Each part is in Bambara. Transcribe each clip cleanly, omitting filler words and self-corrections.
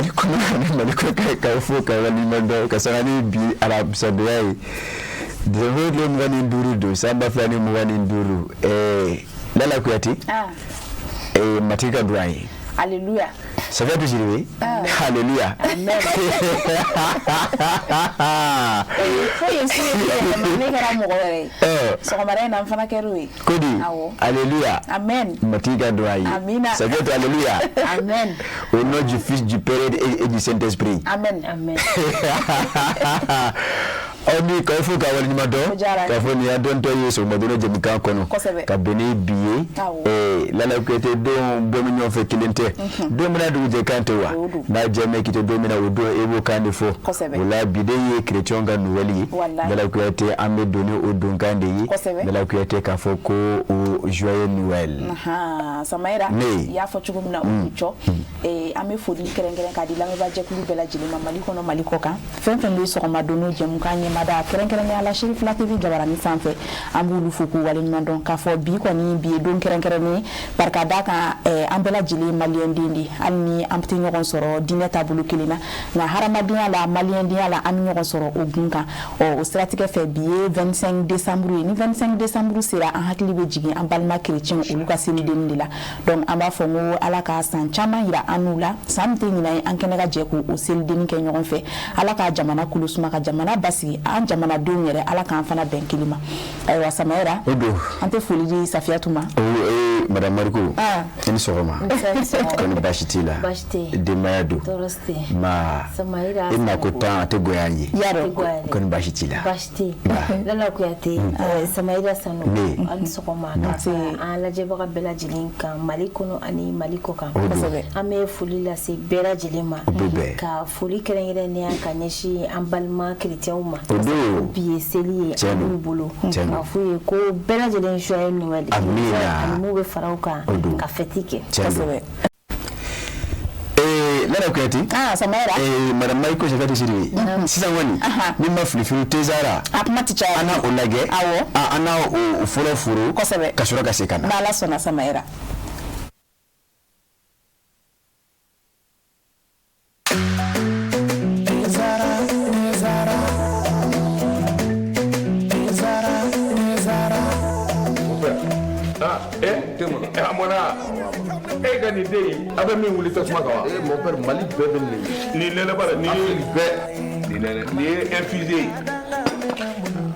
Mali kɔnɔ ani Mali kɔkan, k'aw fo ka waleɲuman dɔn ka sanga ni bi alamisadonya ye, décembre tile 25 don, san 2025. Lala Kuyate, Matigi ka don an ye. Alléluia. Safiyatu Sidibe, alléluia. Amen. Fo Yesu ye ne kɛra mɔgɔ wɛrɛ ye. Sɔgɔmada in na n fana kɛra o ye. Ko di? Awɔ. Alléluia. Amen. Matigi ka don an ye. Amina. Safiyatu, alléluia. Amen. Au nom du Fils, du Père et du Saint-Esprit. Amen. Amen. Aw ni k'aw fo k'a waleɲuman dɔn k'a fɔ nin y'an dɔntɔ ye sɔgɔmadonna jɛmukan kɔnɔ ka bɛn ni bi ye. Lala Kuyate, don bɔ min ɲɔgɔn fɛ kelen tɛ, don min na dugujɛ kan tɛ wa n'a jɛmɛ k'i to don min na, o don e b'o kan de fɔ. O la bi de ye chrétien ka Noël ye. Lala Kuyate, an bɛ don ni o donkan de ye. Lala Kuyate, k'a fɔ ko o joyeux Noël. Samayira, i y'a fɔ cogo min na, o cɔ an bɛ foli kɛrɛnkɛrɛn k'a di lamɛnbaajɛkulu bɛɛ lajɛlen ma, Mali kɔnɔ, Mali kɔ kan, fɛn fɛn bɛ sɔgɔma don jɛmukan ɲɛmada, kɛrɛnkɛrɛnnenya la Cherifila TV jabaranin sanfɛ. An b'olu fo k'u waleɲuman dɔn k'a fɔ bi kɔni, bi ye don kɛrɛnkɛrɛnnen ye, barika da kan an bɛɛ lajɛlen maliyɛn den de. Hali ni an tɛ ɲɔgɔn sɔrɔ diinɛ taabolo kelen na, nka hadamadenya la, maliyɛndenya la, an bɛ ɲɔgɔn sɔrɔ o gun kan. Ɔ o siratigɛ fɛ, bi ye 25 décembre ye. Ni 25 décembre sera, an hakili bɛ jigin an balima chrétien olu ka selidenni de la. Donc an b'a fɔ n ko Ala ka san caman yira an n'u la, san min tɛ ɲinan ye, an kɛnɛ ka jɛ k'o selidenni kɛ ɲɔgɔn fɛ. Ala ka jamana kolo suma, ka jamana basigi, an jamanadenw yɛrɛ, Ala k'an fana bɛn kelen ma. Ayiwa Samayira, an tɛ foli di Safiyatu ma. Madame Mariko, i ni sɔgɔma. Kɔni baasi t'i la? Denbaya don ma? E ma ko tan a tɛ goya an ye. Kɔni baasi t'i la? Lala Kuyate, Samayira Sanu, aw ni sɔgɔma. Ka an lajɛbaga bɛɛ lajɛlen kan Mali kɔnɔ ani Mali kɔ kan, an bɛ foli lase bɛɛ lajɛlen ma, ka foli kɛrɛnkɛrɛnnenya ka ɲɛsin an balima chrétienw ma. Bi ye seli ye an b'u bolo, k'a f'u ye ko bɛɛ lajɛlen joyeux Noël, ani m'u bɛ fara u kan ka fête kɛ. Lala Kuyate, Samayira, Madame Mariko, Safiyatu Sidibe, sisan kɔni ni ma fili fili Tezara, a kuma tɛ caya, an na o lajɛ. Awɔ. An na o fɔlɔ foro ka sɔrɔ ka segin ka na. N'Ala sɔnna, Samayira. A mɔna e ka nin den in, a bɛ min wuli tasuma kan wa? Mon père, Mali bɛɛ bɛ nin Nin nɛnɛ ba la, nin ye bɛɛ. Nin nɛnɛ, nin ye infusé ye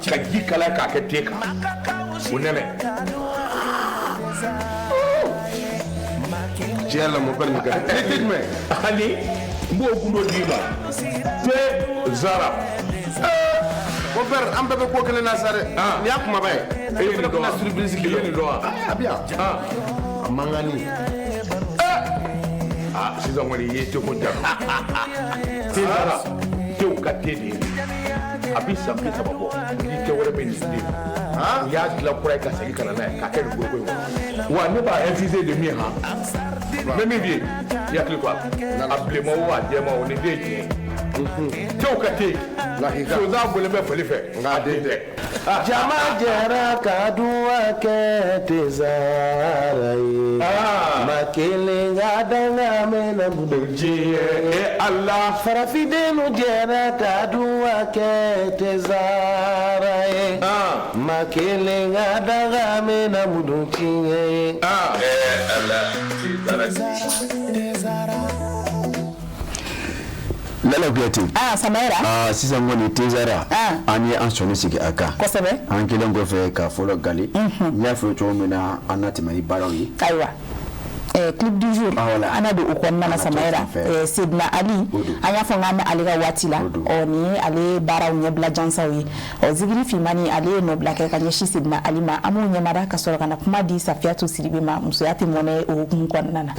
ka ji kalaya k'a kɛ te kan, o nɛnɛ. Tiɲɛ yɛrɛ la, mon père, nin ka di. Ne te jumɛn? Ani n b'o gundo d'i ma, te zara. Mon père, an bɛɛ bɛ ko kelen na sa dɛ. Nin y'a kumaba ye. E ye nin dɔn wa? Surprise I ye nin dɔn wa? A bɛ yan. A mankanni. Ah, sisan kɔni i ye te ko jaabi. Te zara, tew ka te de ye. A bɛ san 30 bɔ ni te wɛrɛ bɛ nin den. U y'a dilan kura ye ka segin ka na n'a ye k'a kɛ nin foroko in kɔnɔ. Wa ne b'a infusé de min han, n bɛ min f'i ye, i hakili to a la. A bilenman o, a jɛman o, nin den ye tiɲɛ ye. Tew ka te. Sonsan bɔlen bɛ fali fɛ, nka a den tɛ. Jama jɛra ka duwa kɛ Tezara ye. Ma kelen ka danga mɛnna budo. Diɲɛ e Ala. Farafindenw jɛra ka duwa kɛ Tezara ye. Ma kelen ka danga mɛnna budo tiɲɛ ye. Ala, Tezara. Lala Kuyate. Samayira. Sisan kɔni Tezara, an ye an sɔnni sigi a kan. Kosɛbɛ. An kɛlen kɔfɛ ka fɔlɔ gale, n y'a fɔ cogo min na, an na tɛmɛ ni baaraw ye. Ayiwa, clip du jour, an na don o kɔnɔna na, Samayira. Sedina Ali, an y'a fɔ k'an bɛ ale ka waati la. Ɔ nin ye ale baaraw ɲɛbila jansaw ye. Ɔ Zikiri Finmani, ale ye nɔbila kɛ ka ɲɛsin Sedina Ali ma. An b'o ɲɛmada ka sɔrɔ ka na kuma di Safiyatu Sidibe ma, musoya tɛ mɔnɛ, o hukumu kɔnɔna na.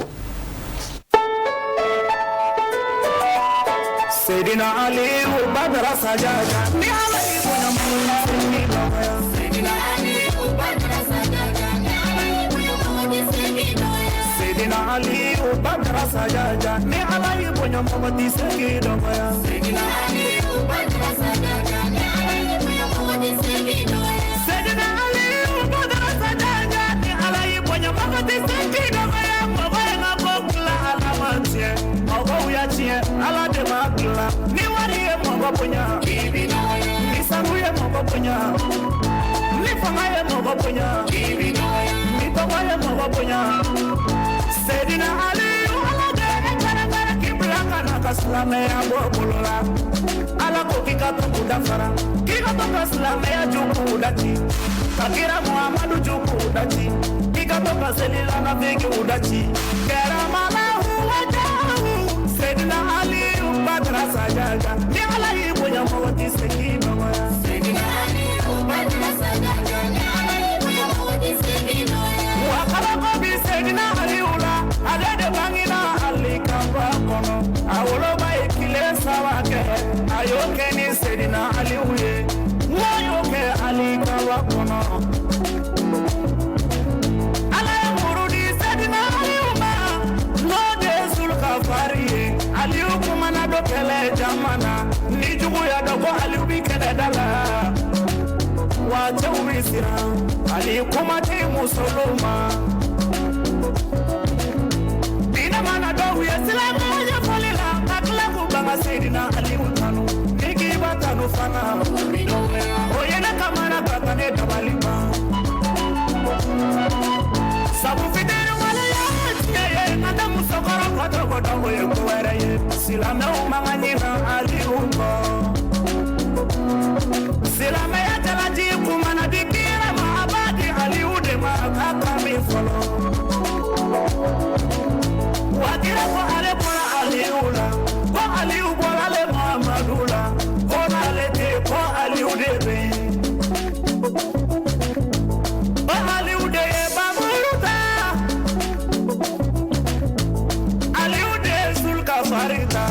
Seydina Aliou Badara Sajaja, ni Ala y'i bonya, mɔgɔ tɛ se k'i dɔgɔya. Seydina Aliou Badara Sajaja, ni Ala y'i bonya, mɔgɔ tɛ se k'i dɔgɔya. Seydina Aliou Badara Sajaja, ni Ala y'i bonya, mɔgɔ tɛ se k'i dɔgɔya. Seydina Aliou Badara Sajaja, ni Ala y'i bonya, mɔgɔ tɛ se k'i dɔgɔya. Seydina Aliou Badara Sajaja, ni Ala y'i bonya, mɔgɔ tɛ se k'i dɔgɔya. Mɔgɔ ye n ka ko kula, Ala ma tiɲɛ, mɔgɔw y'a tiɲɛ. Ala de b'a dilan. Ni wari ye mɔgɔ bonya, ni sanu ye mɔgɔ bonya, ni fanga ye mɔgɔ bonya, ni tɔgɔ ye mɔgɔ bonya. Seydina Aliyu, Ala de ye kɛrɛnkɛrɛn k'i bila ka na ka silamɛya bɔ bolo la. Ala ko k'i ka to k'u dafara, k'i ka to ka silamɛya ju k'u daci, ka kira Muhamadu ju k'u daci, k'i ka to ka seli lanafigiw daci. Kɛrɛmalahu wajahu, Seydina Aliyu Badara Sajaja. Ni Ala y'i bonya, mɔgɔ tɛ se k'i dɔgɔya. Seydina Aliyu Badara Sajaja, ni Ala y'i bonya, mɔgɔ tɛ se k'i dɔgɔya. Wa kabako bi Seydina Aliyu la, ale de bangena alikaba kɔnɔ. A woloba ye tile 3 kɛ, a y'o kɛ ni Seydina Aliyu ye. N'o y'o kɛ alikaba kɔnɔ. Ala ye muru di Seydina Aliyu ma, n'o de ye Zulkafari ye. Aliyu kumana dɔ kɛlɛ jama na, ni juguya dɔ ko Aliyu bi kɛlɛ da la. Wa cɛw bi siran, Ali kuma tɛ musolu ma. Diinɛ mana dɔw ye silamɛya ɲɛfɔli la, ka tila k'u ban ka Seydina Aliyu tanu. Ni k'i b'a tanu fana, o ye ne kamana ka taa ne dabali ban. Sabu fitiri waleya ye tiɲɛ ye, nka tɛ musokɔrɔ kɔ tɔgɔ dɔn, o ye ko wɛrɛ ye. Silamɛw man ka ɲinɛ Aliyu kɔ. Silamɛya jalaji kumana di kira ma, a b'a di Aliyu de ma k'a kan min fɔlɔ. Wa kira ko ale bɔra Aliyu la, ko Aliyu bɔra ale Muhamadu la, ko n'ale tɛ, ko Aliyu de bɛ yen. Ko Aliyu de ye bamuru ta, Aliyu de ye Zulkafari ta,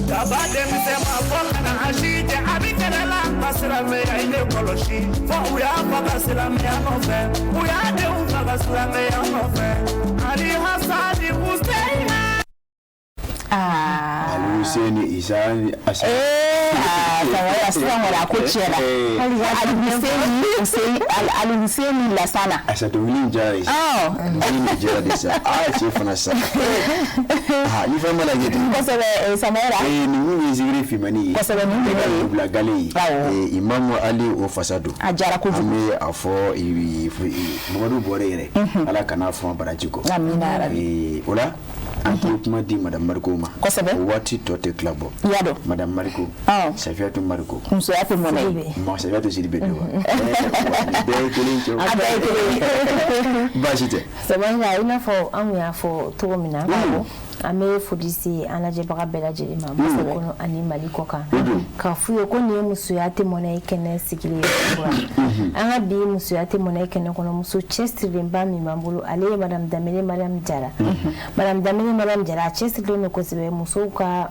ka ba denmisɛn ma fɔ ka na a si jɛ, a bi kɛlɛ la ka silamɛya in de kɔlɔsi. Fo u y'a faga silamɛya nɔfɛ, u y'a denw faga silamɛya nɔfɛ. Ali Hasani Hussein. Ali Hussein Isa Asa. Sisan kɔni a ko tiɲɛna. Ali Hussein Lasana. Asa dɔnkili in diyara de sa. Dɔnkili in diyara de sa. Aa cɛ fana sa. Ni fɛn mana kɛ ten. Kosɛbɛ Samayira. Nin kun ye zikiri finmani ye. Kosɛbɛ nin kun ye. Bila gale ye. Imamu Ali o fasa don. A diyara kojugu. An bɛ a fɔ Mamadu Bɔre yɛrɛ. Ala kana fɔ baraji kɔ. Amina yarabi. O la an tɛ kuma di Madame Mariko ma. Kosɛbɛ. O waati tɔ tɛ tila bɔ. I y'a dɔn. Madame Mariko. Safiyatu Mariko. Musoya tɛ mɔnɛ ye. Ma Safiyatu Sidibe don wa? Bɛɛ ye kelen cɛ. A bɛɛ ye kelen ye. Baasi tɛ. Samayira, i n'a fɔ an kun y'a fɔ cogo min na. An bɛ foli se an lajɛbaga bɛɛ lajɛlen ma Mali kɔnɔ ani Mali kɔ kan, k'a f'u ye ko nin ye musoya tɛ mɔnɛ ye kɛnɛ sigilen ye kura. An ka bi musoya tɛ mɔnɛ ye kɛnɛ kɔnɔ, muso cɛsirilenba min b'an bolo, ale ye Madame Danbele Mariam Jara. Madame Danbele Mariam Jara a cɛsirilen don kosɛbɛ musow ka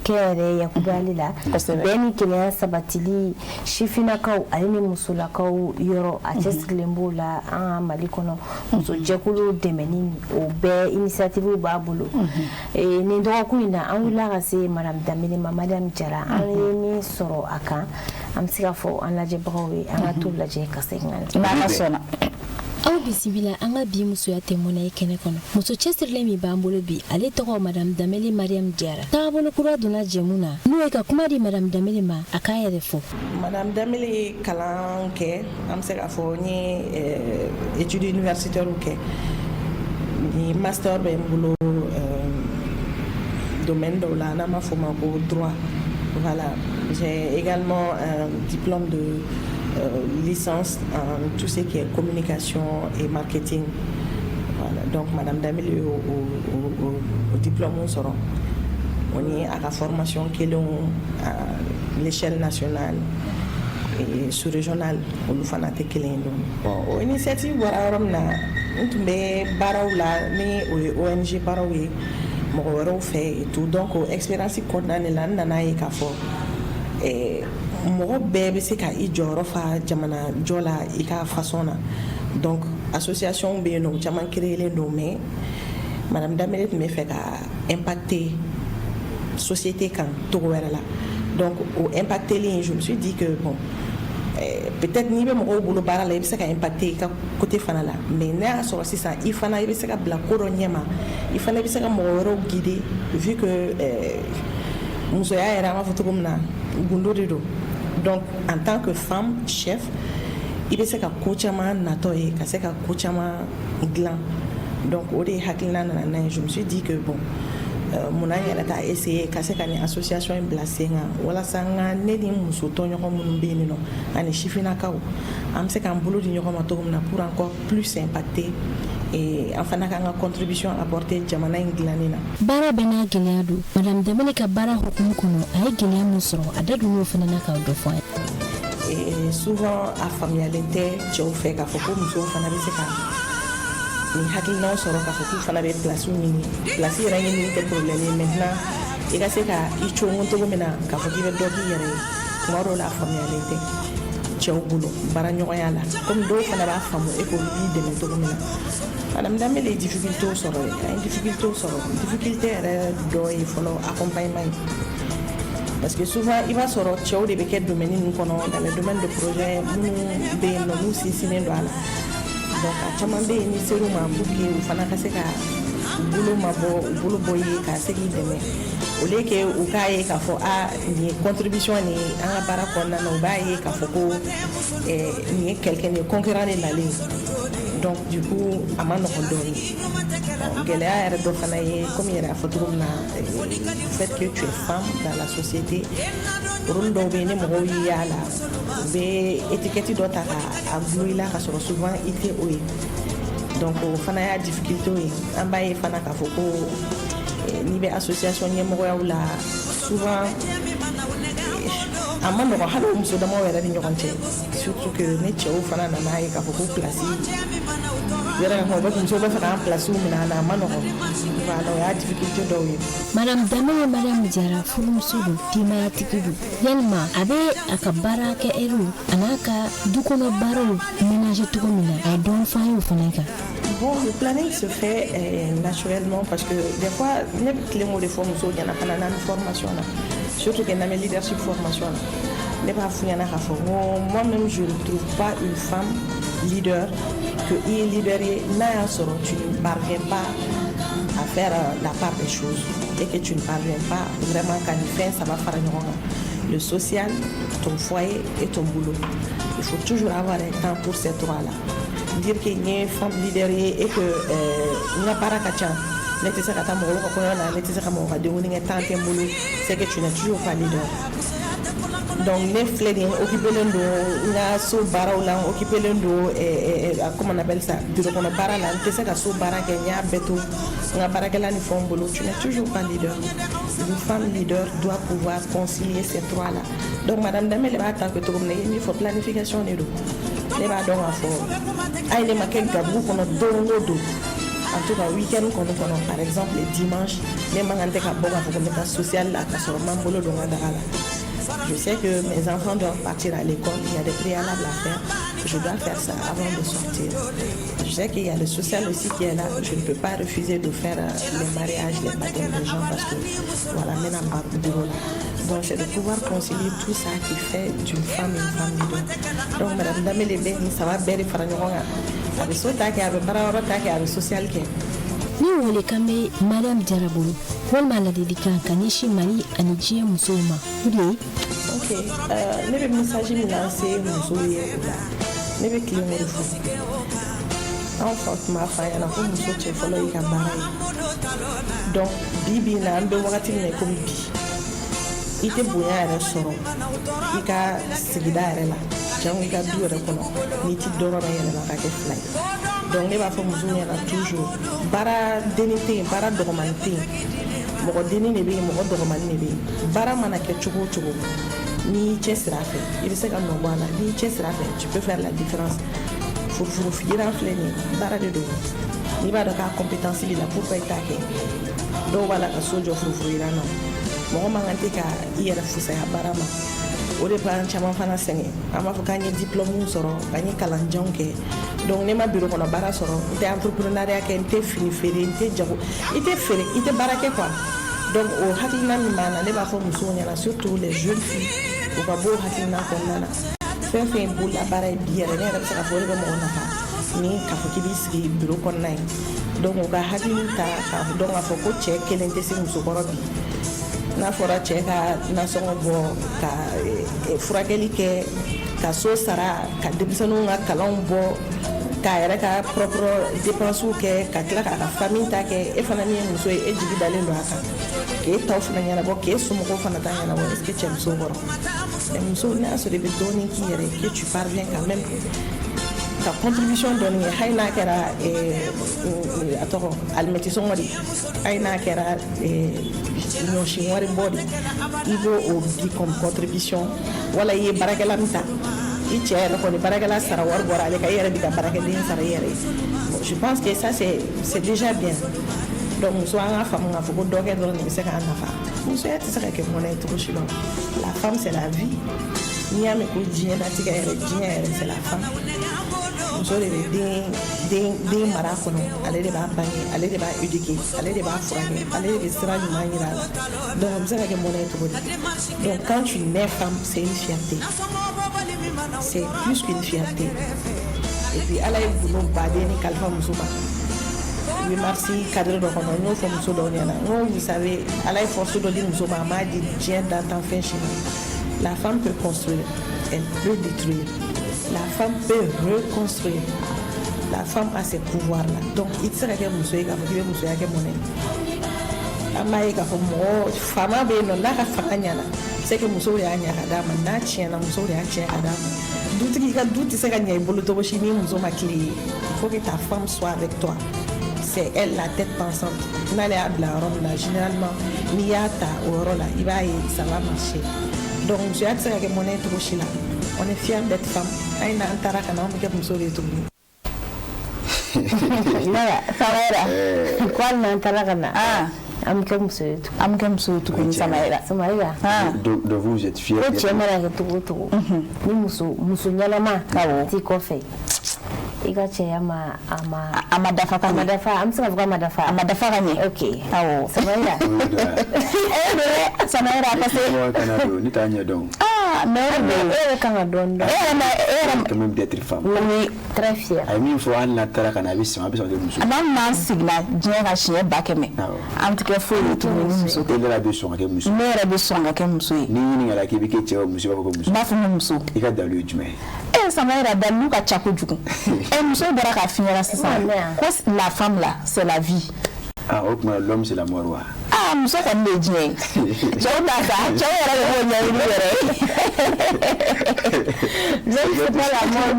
kɛnyɛrɛye yakubayali la, bɛn ni kelenya sabatili sifinnakaw ale ni musolakaw yɔrɔ, a cɛsirilen b'o la an ka Mali kɔnɔ. Musojɛkulu dɛmɛni o bɛɛ initiative b'a bolo. Nin dɔgɔkun in na an wulila ka se Madame Danbele ma Mariam Jara, an ye min sɔrɔ a kan an bɛ se k'a fɔ an lajɛbagaw ye, an ka t'u lajɛ ka segin ka na. N'Ala sɔnna. Aw bisimila an ka bi musoya tɛ mɔnɛ ye kɛnɛ kɔnɔ. Muso cɛsirilen min b'an bolo bi, ale tɔgɔ Madame Danbele Mariam Jara. Taabolo kura donna jɛmu na, n'o ye ka kuma di Madame Danbele ma, a k'a yɛrɛ fɔ. Madame Danbele ye kalan kɛ, an bɛ se k'a fɔ n ye études universitaires kɛ. Ni master bɛ n bolo domaine dɔw la, n'an b'a fɔ o ma ko droit. Voilà, j'ai également un diplôme de licence en tout ce qui est communication et marketing. Voilà, donc Madame Danbele o diplôme sɔrɔ. O ni a ka formation kelenw à l'échelle nationale et sous-régionale, olu fana tɛ kelen ye dɔɔni. Bon, o initiative bɔra yɔrɔ min na, n tun bɛ baaraw la ni o ye ONG baaraw ye mɔgɔ wɛrɛw fɛ et tout. Donc o expérience kɔnɔna de la, n nana ye k'a fɔ mɔgɔ bɛɛ bɛ se ka i jɔyɔrɔ fa jamana jɔ la i ka façon na. Donc association bɛ yen nɔ, caman créelen don, mais Madame Danbele tun bɛ fɛ ka impacter société kan togo wɛrɛ la. Donc o impacteli, je me suis dit que bon, peut-être n'i bɛ mɔgɔw bolo baara la, i bɛ se ka impacter i ka côté fana la, mais n'a y'a sɔrɔ sisan i fana i bɛ se ka bila ko dɔ ɲɛma, i fana bɛ se ka mɔgɔ wɛrɛw guider, vu que Musoya yɛrɛ, an b'a fɔ cogo min na, gundo de don. Donc en tant que femme chef, i bɛ se ka ko caman natɔ ye, ka se ka ko caman dilan. Donc o de ye hakilina nana n'a ye. Je me suis dit que bon, munna n yɛrɛ t'a essayer ka se ka nin association in bila sen kan, walasa n ka ne ni muso tɔɲɔgɔn minnu bɛ yen nɔ ani sifinnakaw, an bɛ se k'an bolo di ɲɔgɔn ma cogo min na pour encore plus impacter et an fana k'an ka contribution apporter jamana in dilanni na. Baara bɛɛ n'a gɛlɛya don. Madame Dembele ka baara hukumu kɔnɔ, a ye gɛlɛya min sɔrɔ, a da donn'o fana na k'o dɔ fɔ an ye. Et souvent, a faamuyalen tɛ cɛw fɛ k'a fɔ ko musow fana bɛ se ka nin hakilinaw sɔrɔ, k'a fɔ k'u fana bɛ place ɲini. Place yɛrɛ ɲinini tɛ problème ye. Maintenant, i ka se ka i cogo cogo min na k'a fɔ k'i bɛ dɔ k'i yɛrɛ ye, tuma dɔw la, a faamuyalen tɛ cɛw bolo baara ɲɔgɔnya la. Komi dɔw fana b'a faamu e ko b'i dɛmɛ cogo min na. Madame Dembele ye difficulté sɔrɔ, an ye difficulté sɔrɔ. Difficulté yɛrɛ dɔ ye fɔlɔ, accompagnement ye, parce que souvent i b'a sɔrɔ cɛw de bɛ kɛ domaine ninnu kɔnɔ, dans les domaines de projet minnu bɛ yen nɔ, n'u sinsinnen don a la. Donc a caman bɛ yen, ni ser'u ma pour que u fana ka se ka u bolo ma bɔ, u bolo bɔ i ye ka se k'i dɛmɛ, au lieu que u k'a ye k'a fɔ a nin ye contribution nin ye an ka baara kɔnɔna na, u b'a ye k'a fɔ ko nin ye quelqu'un, nin ye concurrent de nalen ye. Donc du coup, a ma nɔgɔn dɔɔnin. Gɛlɛya yɛrɛ dɔ fana ye, komi yɛrɛ y'a fɔ cogo min na, le fait que tu es femme dans la société, rôle dɔw bɛ yen, ni mɔgɔw y'i y'a la, u bɛ étiquette dɔ ta k'a gulon i la, ka sɔrɔ souvent i tɛ o ye. Donc o fana y'a difficulté ye. An b'a ye fana k'a fɔ ko n'i bɛ association ɲɛmɔgɔyaw la, souvent a ma nɔgɔn hali o muso damaw yɛrɛ ni ɲɔgɔn cɛ, surtout que ni cɛw fana nana ye k'a fɔ ko place yɛrɛ ka kuma, u bɛ musow bɛ fɛ k'an place minɛ an na, a ma nɔgɔn. Voilà, o y'a difficulté dɔw ye. Madame Dembele Mariam Jara furumuso don, denbayatigi don. Yalima a bɛ a ka baara kɛ ɛriw a n'a ka du kɔnɔ baaraw ménager cogo min na, a ye dɔɔni fɔ an ye o fana kan. Bon, le planning se fait naturellement, parce que des fois, ne bɛ tilen k'o de fɔ musow ɲɛna fana n'an bɛ formation na, surtout que n'an bɛ leadership formation na, ne b'a f'u ɲɛna k'a fɔ ko moi-même, je ne trouve pas une femme leader que i ye leader ye n'a y'a sɔrɔ tu ne parviens pas à faire la part des choses et que tu ne parviens pas vraiment ka nin fɛn saba fara ɲɔgɔn kan: le social, ton foyer et ton boulot. Il faut toujours avoir un temps pour ces trois-là. Dire que n ye femme leader ye et que n ka baara ka ca, ne tɛ se ka taa mɔgɔw ka kɔɲɔ na, ne tɛ se ka mɔgɔ ka denkundi kɛ, temps tɛ n bolo, c'est que tu n'es toujours pas leader. Donc ne filɛ nin ye, occupélen don n ka so baaraw la, n occupélen don, comment on appelle ça, bureau kɔnɔ baara la, n tɛ se ka so baara kɛ, n y'a bɛɛ to n ka baarakɛla ni fɛnw bolo, tu n'es toujours pas leader. Une femme leader doit pouvoir concilier ces trois là. Donc madame Dembele b'a ta kɛ cogo min na, i ye min fɔ, planification de don. Ne b'a dɔn k'a fɔ hali ne ma kɛ gabugu kɔnɔ don o don, en tout cas week-end kɔni kɔnɔ, par exemple le dimanche, ne man kan tɛ ka bɔ k'a fɔ ko n bɛ taa social la ka sɔrɔ n ma n bolo don n ka daga la. Je sais que mes enfants doivent partir à l'école, il y a des préalables à faire, je dois faire ça avant de sortir. Je sais qu'il y a le social aussi qui est là, je ne peux pas refuser de faire les mariages, les baptêmes des gens parce que voilà, maintenant bureau là. Donc c'est de pouvoir concilier tout ça qui fait d'une femme une femme leader. Donc madame Dembele bɛ nin saba bɛɛ de fara ɲɔgɔn kan. A bɛ so ta kɛ, a bɛ baarayɔrɔ ta kɛ, a bɛ social kɛ. Ni welekan bɛ Mariam Jara bolo walima ladilikan ka ɲɛsin Mali ani diɲɛ musow ma, o de ye? Ok, ne bɛ message min lancer musow ye o la, ne bɛ tilen o de fɔ. Anw fa tun b'a fɔ an ɲɛna ko muso cɛ fɔlɔ y'i ka baara ye. Donc bi bi in na, an bɛ wagati min na i komi bi, i tɛ bonya yɛrɛ sɔrɔ i ka sigida yɛrɛ la, jango i ka du yɛrɛ kɔnɔ, n'i ti dɔrɔmɛ yɛlɛma ka kɛ fila ye. Donc ne b'a fɔ musow ɲɛna toujours, baara denni tɛ yen, baara dɔgɔmani tɛ yen, mɔgɔ denni de bɛ yen, mɔgɔ dɔgɔmani de bɛ yen. Baara mana kɛ cogo o cogo, n'i y'i cɛsiri a fɛ, i bɛ se ka nɔ bɔ a la. N'i y'i cɛsiri a fɛ, tu peux faire la différence. Furufuru yiran filɛ nin ye, baara de don. N'i b'a dɔn k'a compétence b'i la, pourquoi i t'a kɛ? Dɔw b'a la ka so jɔ furufuru yiran na. Mɔgɔ man kan tɛ ka i yɛrɛ fusaya baara ma. O de b'an caman fana sɛgɛn. An b'a fɔ k'an ye diplôme sɔrɔ, k'an ye kalanjanw kɛ, donc ne ma bureau kɔnɔ baara sɔrɔ, n tɛ entrepreneuriat kɛ, n tɛ fini feere, n tɛ jago, i tɛ feere, i tɛ baara kɛ quoi. Donc o hakilina min b'an na, ne b'a fɔ musow ɲɛna, surtout les jeunes filles, u ka bɔ o hakilina kɔnɔna na. Fɛn fɛn ye bololabaara ye bi yɛrɛ, ne yɛrɛ bɛ se k'a fɔ o de bɛ mɔgɔ nafa ni k'a fɔ k'i b'i sigi bureau kɔnɔna ye. Donc u ka hakili ta k'a dɔn k'a fɔ ko cɛ kelen tɛ se muso kɔrɔ bi. N'a fɔra cɛ ka nasɔngɔ bɔ, ka furakɛli kɛ, ka so sara, ka denmisɛnninw ka kalanw bɔ, k'a yɛrɛ ka propre dépenses kɛ, ka tila k'a ka famille ta kɛ, e fana min ye muso ye, e jigi dalen don a kan k'e taw fana ɲɛnabɔ, k'e somɔgɔw fana ta ɲɛnabɔ, est ce que cɛ muso kɔrɔ? Mais muso, n'a sɔrɔ i bɛ dɔɔnin k'i yɛrɛ ye, que tu parviens quand même ka contribution dɔɔnin kɛ, hali n'a kɛra a tɔgɔ alimɛti sɔngɔ de, hali n'a kɛra ɲɔsi wari bɔ de, i b'o o di comme contribution. Wala i ye baarakɛla min ta, i cɛ yɛrɛ kɔni baarakɛla sara wari bɔra ale kan, i yɛrɛ b'i ka baarakɛden sara i yɛrɛ ye. Bon, je pense que ça, c'est déjà bien. Donc muso, an ka faamu k'a fɔ ko dɔ kɛ dɔrɔn de bɛ se k'an nafa. Musoya tɛ se ka kɛ mɔnɛ ye cogo si la. La femme, c'est la vie. N'i y'a mɛn ko diɲɛlatigɛ yɛrɛ, diɲɛ yɛrɛ, c'est la femme. Muso de bɛ den mara kɔnɔ, ale de b'a bange, ale de b'a éduquer, ale de b'a furakɛ, ale de bɛ sira ɲuman yira a la. Donc o bɛ se ka kɛ mɔnɛ ye cogo di? Donc quand tu nais femme, c'est une fierté, c'est plus qu'une fierté. Et puis Ala ye gundo baden ni kalifa muso ma. 8 mars cadre dɔ kɔnɔ, n y'o fɔ muso dɔw ɲɛna, n ko vous savez, Ala ye force dɔ di muso ma, a m'a di diɲɛ dantanfɛn si ma. La femme peut construire, elle peut détruire, la femme peut reconstruire, la femme a ces pouvoirs là. Donc i tɛ se ka kɛ muso ye k'a fɔ k'i bɛ musoya kɛ mɔnɛ ye. An b'a ye k'a fɔ mɔgɔ faama bɛ yen nɔ, n'a ka fanga ɲɛna, c'est que musow de y'a ɲɛ ka d'a ma. N'a tiɲɛna, musow de y'a tiɲɛ ka d'a ma. Dutigi ka du tɛ se ka ɲɛ i bolo cogo si ni muso ma tile ye. Il faut que ta femme soit avec toi, c'est elle la tête pensante. N'ale y'a bila yɔrɔ min na, généralement n'i y'a ta o yɔrɔ la, i b'a ye ça va marcher. Donc musoya tɛ se ka kɛ mɔnɛ ye cogo si la. On est fier d'être femme. Hali n'an taara ka na, anw bɛ kɛ muso de ye tuguni. Nala, Samayira, ko hali n'an taara ka na, an bɛ kɛ muso ye tuguni. An bɛ kɛ muso ye tuguni, Samayira. Samayira. Donc vous êtes fier. Ko cɛ mana kɛ cogo o cogo, ni muso ɲɛnama t'i kɔfɛ, i ka cɛya ma a ma A ma dafa ka a ma ɲɛ. Dafa, an bɛ se k'a fɔ k'a ma dafa. A ma dafa ka ɲɛ. Ok. Awɔ. Samayira. E de Samayira, parce que Mɔgɔ kana don, ne t'a ɲɛ dɔn. Ah, mais o de E yɛrɛ kan ka dɔɔnin dɔn. E yɛrɛ ma, e yɛrɛ Quand même d'être femme. Oui. Très fier. A ye min fɔ, hali n'a taara ka na, a bɛ sɔn, a bɛ sɔn ka kɛ muso ye. N'an m'an sigila diɲɛ ka siɲɛ 100 000, an tɛ kɛ foyi ye tuguni ni muso E tɛ. yɛrɛ bɛ sɔn ka kɛ muso ye. Ne yɛrɛ bɛ sɔn ka kɛ muso ye. N'i ɲininkara k'i bɛ kɛ cɛ o muso, i b'a fɔ ko muso. N b'a fɔ ko muso. I ka dalilu ye jumɛn ye? E Samayira, dalilu ka ca kojugu. E muso bɔra k'a f'i ɲɛna sisan ko la femme là, c'est la vie. Ah, o tuma l'homme, c'est la mort wa? Ah, muso kɔni de ye diɲɛ ye. Cɛw ta sa, cɛw yɛrɛ de b'o ɲɛɲini yɛrɛ ye. L'homme, c'est pas la mort,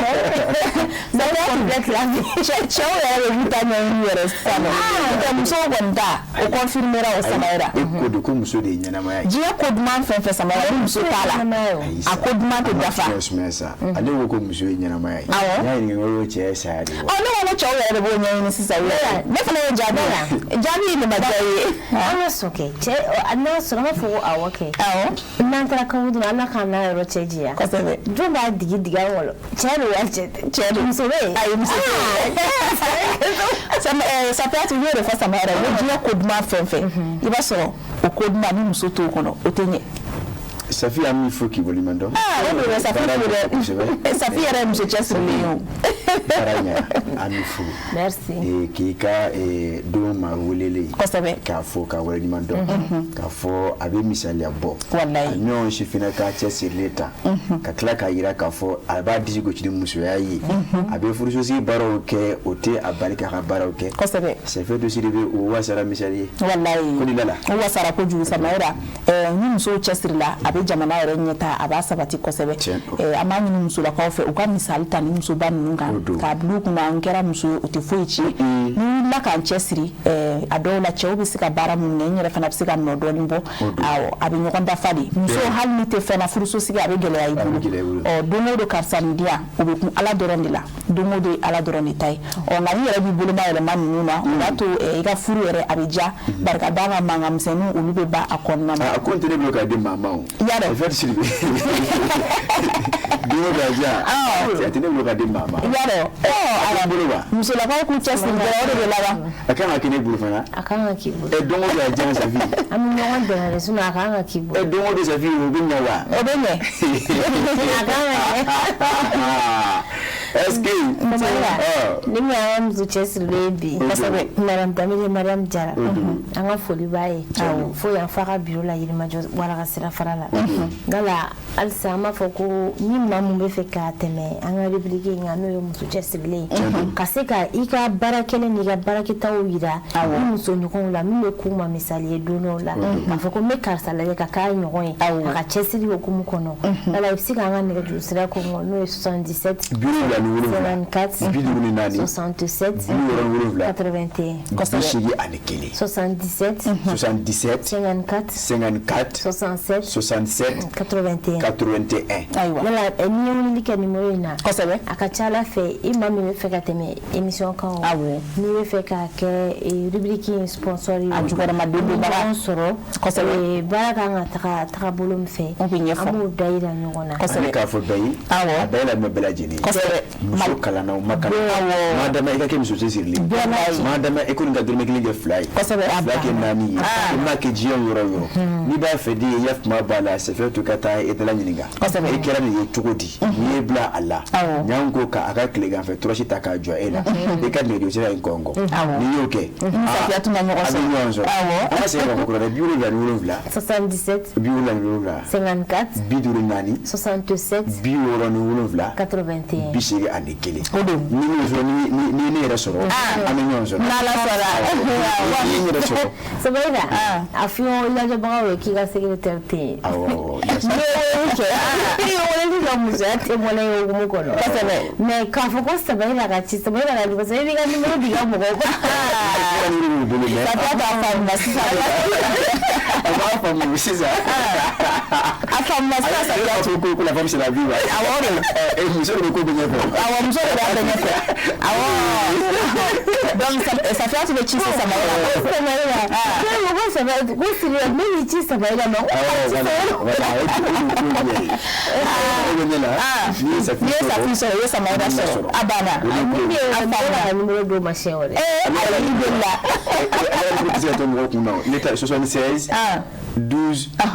mais ça complète la vie. Cɛw yɛrɛ de b'u ta ɲɛɲini yɛrɛ sisan nɔ. N'o tɛ musow kɔni ta, o confirmera o, Samayira. E ko de ko muso de ye ɲɛnamaya ye. Diɲɛ ko duman fɛn fɛn, Samayira, ni muso t'a la, a ko duman tɛ dafa. Tiɲɛ sumaya sa. Ale ko ko muso ye ɲɛnamaya ye. Awɔ. N y'a ɲininka ko cɛ ye saya de ye wa? Ɔ, ne ko ko cɛw yɛrɛ de b'o ɲɛɲini sisan u yɛrɛ. Ne fana y'o jaabi. Jaabi ye nin ma diya i ye. An ka sɔn kɛ cɛ, n'a sɔrɔ an b'a fɔ ko awɔ kɛ. Awɔ. N'an taara kabudu, Ala k'an n'a yɔrɔ cɛ janya. Kosɛbɛ. Jɔn b'a digi digi an kɔnɔ? Cɛ don wa cɛ tɛ? Cɛ don. Muso bɛ yen? Ayi, muso tɛ yen. Safiyatu, y'o de fɔ Sama yɛrɛ, ko diɲɛ ko duman fɛn fɛn, i b'a sɔrɔ o ko duman, ni muso t'o kɔnɔ, o tɛ ɲɛ. Safi, an b'i fo k'i waleɲuman dɔn. Ah, o de bɛ Safi Baara fo ɲɛna kosɛbɛ. dɛ. Safi yɛrɛ ye muso cɛsirilen ye o. Baara ɲɛna, an b'i fo. Merci. K'i ka don ma welelen. Kosɛbɛ. K'a fo k'a waleɲuman dɔn. K'a fɔ a bɛ misaliya bɔ. Walayi. A ɲɔgɔn sifinna ka cɛsirilen ta. Ka tila k'a yira k'a fɔ a b'a disi gosi ni musoya ye. A bɛ furusosigi baaraw kɛ, o tɛ a bali k'a ka baaraw kɛ. Kosɛbɛ. Safiyatu Sidibe, o wasara misali ye. Walayi. Ko ni lala. O wasara kojugu, Samayira. Ni musow cɛsirila, a bɛ jamana yɛrɛ ɲɛta, a b'a sabati kosɛbɛ. Tiɲɛ don. An b'a ɲini musolakaw fɛ u ka misali ta ni musoba ninnu kan O don. k'a bila u kunna, n kɛra muso ye, o tɛ foyi tiɲɛ. Ni wulila k'an cɛsiri, a dɔw la cɛw bɛ se ka baara mun kɛ, n yɛrɛ fana bɛ se ka nɔ dɔɔni bɔ. Awɔ, a bɛ ɲɔgɔn dafa de. Muso, hali ni tɛ fɛn na, furusosigi a bɛ gɛlɛya i A bɛ bolo. gɛlɛya i bolo. Ɔ, don o don karisa nin di yan, o bɛ kun Ala dɔrɔn de la. Don o don ye Ala dɔrɔn de ta ye. Ɔ, nka n'i yɛrɛ b'i boloma yɛlɛma ninnu na, o b'a to i ka furu yɛrɛ a bɛ diya, barika d'a ka mankan misɛnninw olu bɛ ban a kɔnɔna na. A ko n tɛ ne bolo k'a di maa ma o. I y'a dɔn. Safiyatu Sidibe. Don o don a diya. A tɛ ne bolo k'a di maa ma. I y'a dɔn. Ɔ, A b'i bolo wa? Musolakaw k'u cɛsiri dɔrɔn, o de bɛ laban. A kan ka kɛ ne bolo fana. A kan ka k'i bolo. Ɛ, don o don a diya Safi. An bɛ ɲɔgɔn dɛmɛ de, sinon a kan ka k'i bolo. Ɛ, don o don Safi, o bɛ ɲɛ wa? O bɛ ɲɛ. A kan ka ɲɛ. Est-ce que ni min y'an ka muso cɛsirilen ye bi, kosɛbɛ, Madame Danbele Mariam Jara, an ka foli b'a ye fo yan f'a ka bureau la, Yirimajɔ Wara ka sira fara la. Nka halisa an b'a fɔ ko ni maa mun bɛ fɛ ka tɛmɛ an ka rubrique in kan, n'o ye muso cɛsirilen ye, ka se ka i ka baara kɛlen n'i ka baarakɛtaw yira i muso ɲɔgɔnw la, min bɛ k'u ma misali ye don dɔw la, k'a fɔ ko n bɛ karisa lajɛ ka k'a ɲɔgɔn ye a ka cɛsiri hukumu kɔnɔ, wala i bɛ se k'an ka nɛgɛjuru sira ko n'o ye 77 77 54 54 67 81. 81. 77 77 54 54 67 67 81. 81. Ayiwa. Wala n'i ye weleli kɛ numéro in na, Kosɛbɛ. a ka ca Ala fɛ, i maa min bɛ fɛ ka tɛmɛ émission kan o, Awɔ. n'i bɛ fɛ k'a kɛ rubrique in sponsor ye, A jukɔrɔma don don baga. ɲɔgɔn sɔrɔ. Kosɛbɛ. Baara kan ka taga tagabolo min fɛ, O bɛ ɲɛfɔ. an b'o da yira ɲɔgɔn na. Kosɛbɛ. Ani k'a fɔ bɛɛ ye, Awɔ. a bɛɛ lamɛn bɛɛ lajɛlen ye. Kosɛbɛ. Muso kalanna o ma kalan, Awɔ. maa dama i ka kɛ muso cɛsirilen Bɛɛ b'a ye. maa dama i kɔni ka dɔrɔmɛ kelen kɛ fila ye, Kosɛbɛ. fila kɛ naani ye, i m'a kɛ diɲɛ yɔrɔ o yɔrɔ, n'i b'a fɛ den ye, i ya kuma b'a la sɛfɛ to ka taa e dala ɲininka. Kosɛbɛ. E kɛra nin ye cogo di n'i ye bila a la? Awɔ. Ɲan ko k'a ka tileganfɛ tɔrɔsi ta k'a jɔ e la, i ka nɛgɛjuru sira in kɔnkɔn. Awɔ. N'i y'o kɛ, Ni Safiyatu ma ɲɔgɔn a bɛ sɔrɔ. ɲɔgɔn sɔrɔ. Awɔ. An ka segin ka fɔ kɔrɔ dɛ, 77. 77 77. 54 54. 67 67 81. 81. O don. Ni ne sɔrɔ, ni ne yɛrɛ sɔrɔ, an bɛ ɲɔgɔn sɔrɔ. N'Ala sɔnna. Ni ye n yɛrɛ sɔrɔ. Sabayira, a fɔ lajɛbagaw ye k'i ka secrétaire tɛ yen. Awɔ, awɔ. N'i ye weleli kɛ, i ye weleli kɛ musoya tɛ mɔnɛ ye hukumu kɔnɔ. Kosɛbɛ. Mais k'a fɔ ko Sabayira ka ci, Sabayira ka ci, parce que i b'i ka numéro di i ka mɔgɔw ma. Safiyatu, a faamuna sisan. A b'a faamu sisan. A faamuna sisan, Safiyatu. Ko la femme, c'est la vie wa. Awɔ de. Muso de bɛ ko bɛɛ ɲɛfɛ. Awɔ, muso de b'a bɛɛ ɲɛfɛ. Awɔ. Donc Safiyatu bɛ ci se Samayira ma. Sabayira, ko Sabayira, ko Siriya, ne y'i ci Sabayira ma. Awɔ, voilà, voilà, o ye ko ɲɛ ye. O bɛ ne la. N'i ye N'i ye Safi sɔrɔ, i ye Samayira sɔrɔ. A banna. Ne ye A faamuna. ka numéro d'o ma siɲɛ wɛrɛ. Alhamdulillah. Ale yɛrɛ tɛ se ka to mɔgɔ kun na o. Ne ta 76 12 an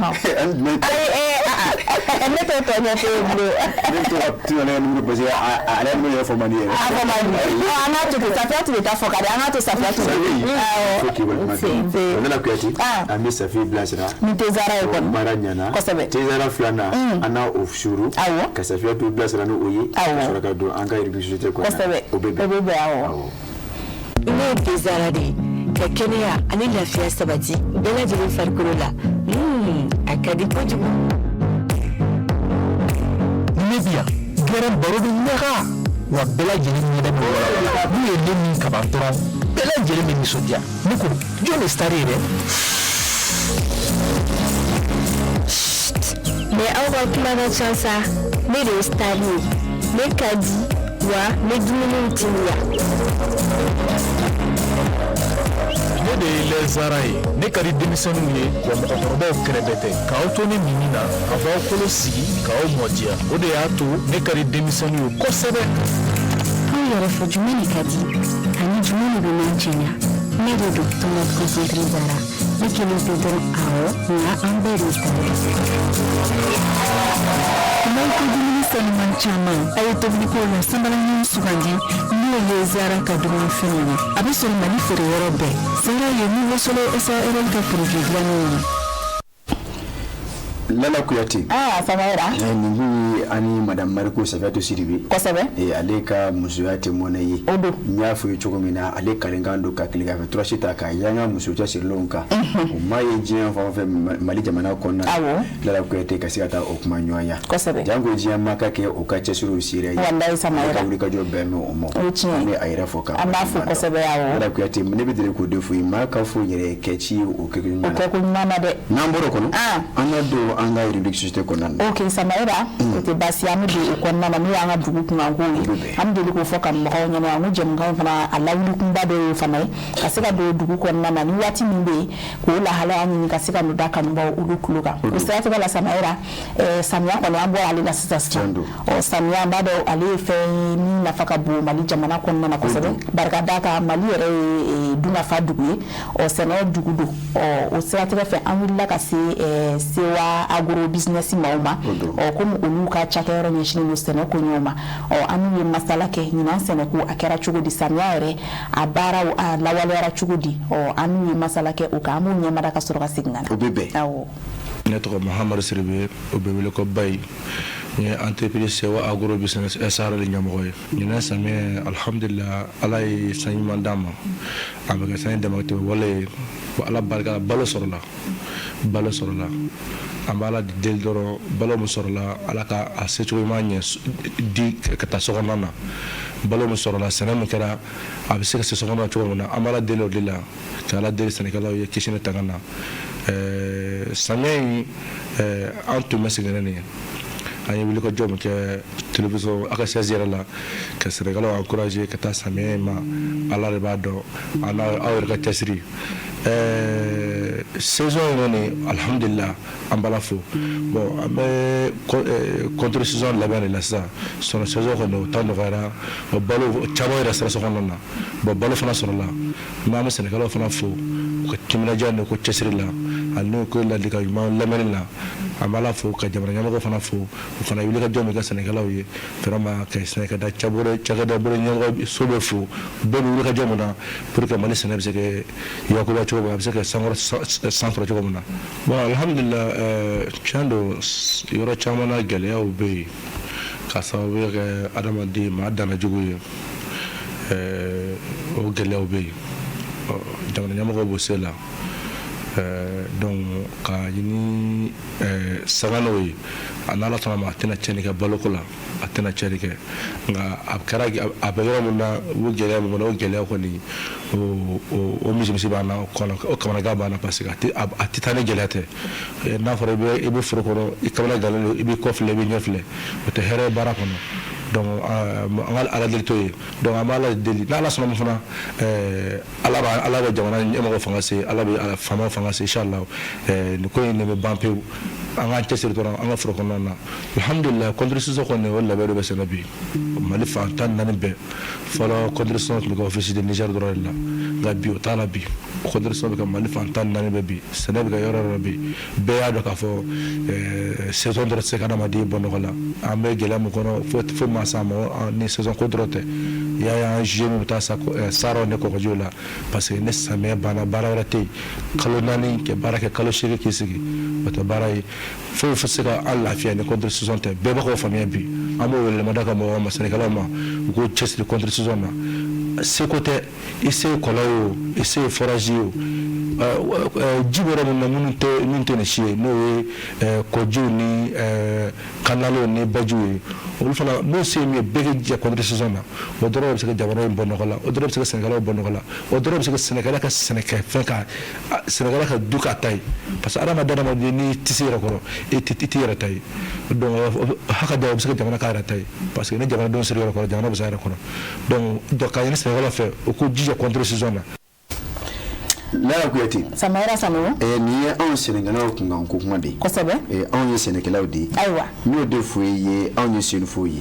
jumɛn? Ayi, ne t'o tɔ ɲɛfɔ e ye bilen. Ne bɛ to ka to ne ka numéro, parce que ale ka numéro yɛrɛ fɔ man di yɛrɛ. A fɔ man di. Ɔ, an k'a to ten, Safiyatu de ta fɔ ka di, an k'a to Safiyatu de. Awɔ. Fo k'i waleɲuman dɔn. Nana Kuyate, Ah. an bɛ Safi bilasira. Ni Tezara ye kɔni. Baara ɲɛna. Kosɛbɛ. Tezara filanan, an n'a o suru. Awɔ. Ka Safiyatu bilasira ni o ye. Awɔ. Ka sɔrɔ ka don an ka rubrique société kɔnɔ. Kosɛbɛ. O bɛ bɛn. O bɛ bɛn, awɔ. Awɔ. Ne ye Tezara de ye, ka kɛnɛya ani lafiya sabati bɛɛ lajɛlen farikolo la. A ka di kojugu. Ne bi yan gɛrɛ baro bɛ ɲaga wa, bɛɛ lajɛlen ɲɛda bɛ walawala. N'u ye ne min kaban dɔrɔn, bɛɛ lajɛlen bɛ nisɔndiya. Ne ko jɔn de star ye dɛ? Mais aw ka kuma ka ca sa, ne de ye star ye, ne ka di wa ne dumuniw timiya. Ne de ye lɛzara ye, ne ka di denmisɛnninw ye wa mɔgɔkɔrɔbaw kɛrɛfɛ tɛ k'aw to ne minni na, a b'aw kolo sigi k'aw mɔdiya, o de y'a to ne ka di denmisɛnninw ye kosɛbɛ. Aw yɛrɛ fɔ, jumɛn de ka di ani jumɛn de bɛ min cɛɲa? Ne de don tomate concentré Zara, ne kelen tɛ dɔrɔn, awɔ, nka an bɛɛ de ye star ye. N'aw ko dumuni sanuman caman, a ye tobiliko la sanbalaɲini sugandi, n'o ye Zara ka dumunifɛnw ye. A bɛ sɔrɔ Mali feere yɔrɔ bɛɛ. Zara ye Nouveau Soleil SARL ka produit dilannenw ye. Lala Kuyate. Ah, Samayira. Nin kun ye ani Madame Mariko Safiyatu Sidibe. Kosɛbɛ. Ale ka musoya tɛ mɔnɛ ye. O don. N y'a fɔ ye cogo min na, ale kalenkan don ka tileganfɛ tɔrɔsi ta k'a yanga muso cɛsirilenw kan. O maa ye diɲɛ fan o fɛn, Mali jamana kɔnɔna na. Awɔ. Lala Kuyate ka se ka taa o kuma ɲɔgɔnya. Kosɛbɛ. Janko diɲɛ maa ka kɛ o ka cɛsiriw seere ye. Walayi, Samayira. Ale ka wulikajɔ bɛn bɛ o ma. O ye tiɲɛ ye. An bɛ a yɛrɛ fɔ k'a An b'a fo waleɲuman dɔn. kosɛbɛ, awɔ. Lala Kuyate, ne bɛ deli k'o de fɔ ye, maa ka fo yɛrɛ kɛ ci ye o kɛko ɲuman O na. kɛko ɲuman na dɛ. N'an bɔr'o kɔnɔ, Ah. an ka don an ka rubrique société kɔnɔna na. Ok, Samayira, o tɛ baasi ye, an bɛ don o kɔnɔna na, n'o y'an ka dugu kunkanko ye. An bɛ deli k'o fɔ kanubagaw ɲɛna, an ko jɛmukan in fana, a lawuli kunba dɔ y'o fana ye, ka se ka don dugu kɔnɔna na ni waati min bɛ yen, k'o lahalaya ɲini ka se ka n'o da kanubaw olu tulo kan. O siratigɛ la, Samayira, samiya kɔni, an bɔra ale la sisan sisan. Ɔ, samiya, an b'a dɔn ale ye fɛn ye min nafa ka bon Mali jamana kɔnɔna na kosɛbɛ, barika d'a kan Mali yɛrɛ ye dunkafa dugu ye, ɔ, sɛnɛ dugu don. Ɔ, o siratigɛ fɛ, an wulila ka se Sewa Agro Business maaw ma. Ɔ komi olu ka cakɛyɔrɔ ɲɛsinnen don sɛnɛ koɲɛw ma, ɔ an n'u ye masala kɛ ɲinan sɛnɛko a kɛra cogo di, samiya yɛrɛ a baaraw a lawaleyara cogo di. Ɔ an n'u ye masala kɛ o kan, an b'u ɲɛmada ka sɔrɔ ka segin ka na. O bɛ bɛn. Awɔ. Ne tɔgɔ Mahamadu Sidibe, o bɛ wele ko Bayi. N ye entreprise Sewa Agro Business SARL ɲɛmɔgɔ ye. Ɲinan samiyɛ, alhamdulillah, Ala ye san ɲuman d'an ma. A bɛ kɛ san damatɛmɛ wale ye. Ala barika la, balo sɔrɔla, balo sɔrɔla. An bɛ Ala deli dɔrɔn, balo min sɔrɔla, Ala ka a secogo ɲuman ɲɛ di ka taa sokɔnɔna na. Balo min sɔrɔla, sɛnɛ min kɛra, a bɛ se ka se sokɔnɔ cogo min na, an bɛ Ala deli o de la, ka Ala deli sɛnɛkɛlaw ye kisi ni tanga na. Samiya in, an tun bɛ sɛgɛn nin ye. An ye wulikajɔ min kɛ télévision a ka chaise yɛrɛ la ka sɛnɛkɛlaw encourager ka taa samiya in ma, Ala de b'a dɔn, an aw yɛrɛ ka cɛsiri. Saison yɛrɛ nin, alhamdulillah, an b'Ala fo. Bon, an bɛ contre saison labɛn de la sisan. Sinon saison kɔni o ta nɔgɔyara, o balo caman yɛrɛ sera sokɔnɔna na. Bon, balo fana sɔrɔla. Mais an bɛ sɛnɛkɛlaw fana fo u ka timinadiya n'u ka cɛsiri la, ani n'u ka ladilikan ɲuman lamɛnni la. An b'Ala fo ka jamana ɲɛmɔgɔ fana fo, u fana wulikajɔ min kɛ sɛnɛkɛlaw ye, vraiment ka sɛnɛkɛda cakɛda bolo ɲɛmɔgɔ so bɛ fo, bɛɛ bɛ wulikajɔ min na pour que Mali sɛnɛ bɛ se ka yakuba cogo min na, a bɛ se ka sankɔrɔ san sɔrɔ cogo min na. Bon, alhamdulillah, tiɲɛ don, yɔrɔ caman na gɛlɛyaw bɛ yen ka sababu kɛ adamaden maa danna jugu ye. O gɛlɛyaw bɛ yen, jamana ɲɛmɔgɔw b'o se la. Donc ka ɲini sanga n'o ye, a n'Ala sɔnna ma, a tɛna tiɲɛni kɛ baloko la, a tɛna tiɲɛni kɛ. Nka a kɛra a bɛ yɔrɔ min na, o gɛlɛya min kɔnɔ, o gɛlɛya kɔni o misimisi b'an na, o kamanagan b'an na, parce que a tɛ taa ni gɛlɛya tɛ. N'a fɔra i bɛ foro kɔnɔ, i kamana gannen don, i b'i kɔ filɛ, i b'i ɲɛ filɛ, o tɛ hɛrɛ ye baara kɔnɔ. Donc an ka Ala deli t'o ye. Donc an bɛ Ala deli, n'Ala sɔnna ma fana, Ala bɛ jamana ɲɛmɔgɔ fanga se, Ala bɛ faamaw fanga se, inchallah nin ko in de bɛ ban pewu. An k'an cɛsiri dɔrɔn an ka foro kɔnɔna na. Alhamdulillah, contre saison kɔni o labɛn dɔ bɛ sɛnɛ bi Mali fan 14 bɛɛ. Fɔlɔ contre saison tun bɛ kɛ office de Niger dɔrɔn de la, nka bi o t'a la. Bi contre saison bɛ kɛ Mali fan 14 bɛɛ. Bi sɛnɛ bɛ kɛ yɔrɔ yɔrɔ bi, bɛɛ y'a dɔn k'a fɔ saison dɔrɔn tɛ se ka adamaden bɔ nɔgɔ la. An bɛ gɛlɛya min kɔnɔ, fo maa s'a ma ni saison ko dɔrɔn tɛ. I y'a ye, an juillet min bɛ taa sa saharaw ni kɔgɔjiw la, parce que ni samiyɛ banna, baara wɛrɛ tɛ yen. Kalo 4 kɛ baara kɛ, kalo 8 k'i sigi, o tɛ baara ye. Foyi tɛ se ka an lafiya ni contre saison tɛ. Bɛɛ bɛ k'o faamuya bi. An b'o welewelemada kɛ mɔgɔw ma, sɛnɛkɛlaw ma, u k'u cɛsiri contre saison na. Seko tɛ, i se ye kɔlɔn ye o, i se ye forage ye o, ji bɛ yɔrɔ min na, minnu tɛ min tɛ nin si ye, n'o ye kɔjiw ni kanaliw ni bajiw ye, olu fana n'o se ye min ye, bɛɛ k'i jija contre saison na. O dɔrɔn bɛ se ka jamana in bɔ nɔgɔ la, o dɔrɔn bɛ se ka sɛnɛkɛlaw bɔ nɔgɔ la, o dɔrɔn bɛ se ka sɛnɛkɛla ka sɛnɛkɛfɛn ka sɛnɛkɛla ka du k'a ta ye, parce que adamaden n'i tɛ se yɛrɛ kɔrɔ, i tɛ yɛrɛ ta ye. Donc haka da o bɛ se ka jamana k'a yɛrɛ ta ye, parce que ni jamanadenw sera yɛrɛ kɔrɔ, jamana bɛ se a yɛrɛ kɔrɔ. Donc k'a ɲini sɛnɛkɛlaw fɛ, u k'u jija contre saison na. Lala Kuyate. Samayira Sanu. Nin ye anw sɛnɛkɛlaw kunkan ko kuma de ye. Kosɛbɛ. Anw ye sɛnɛkɛlaw de ye. Ayiwa. N y'o de fɔ i ye, anw ye senfo ye.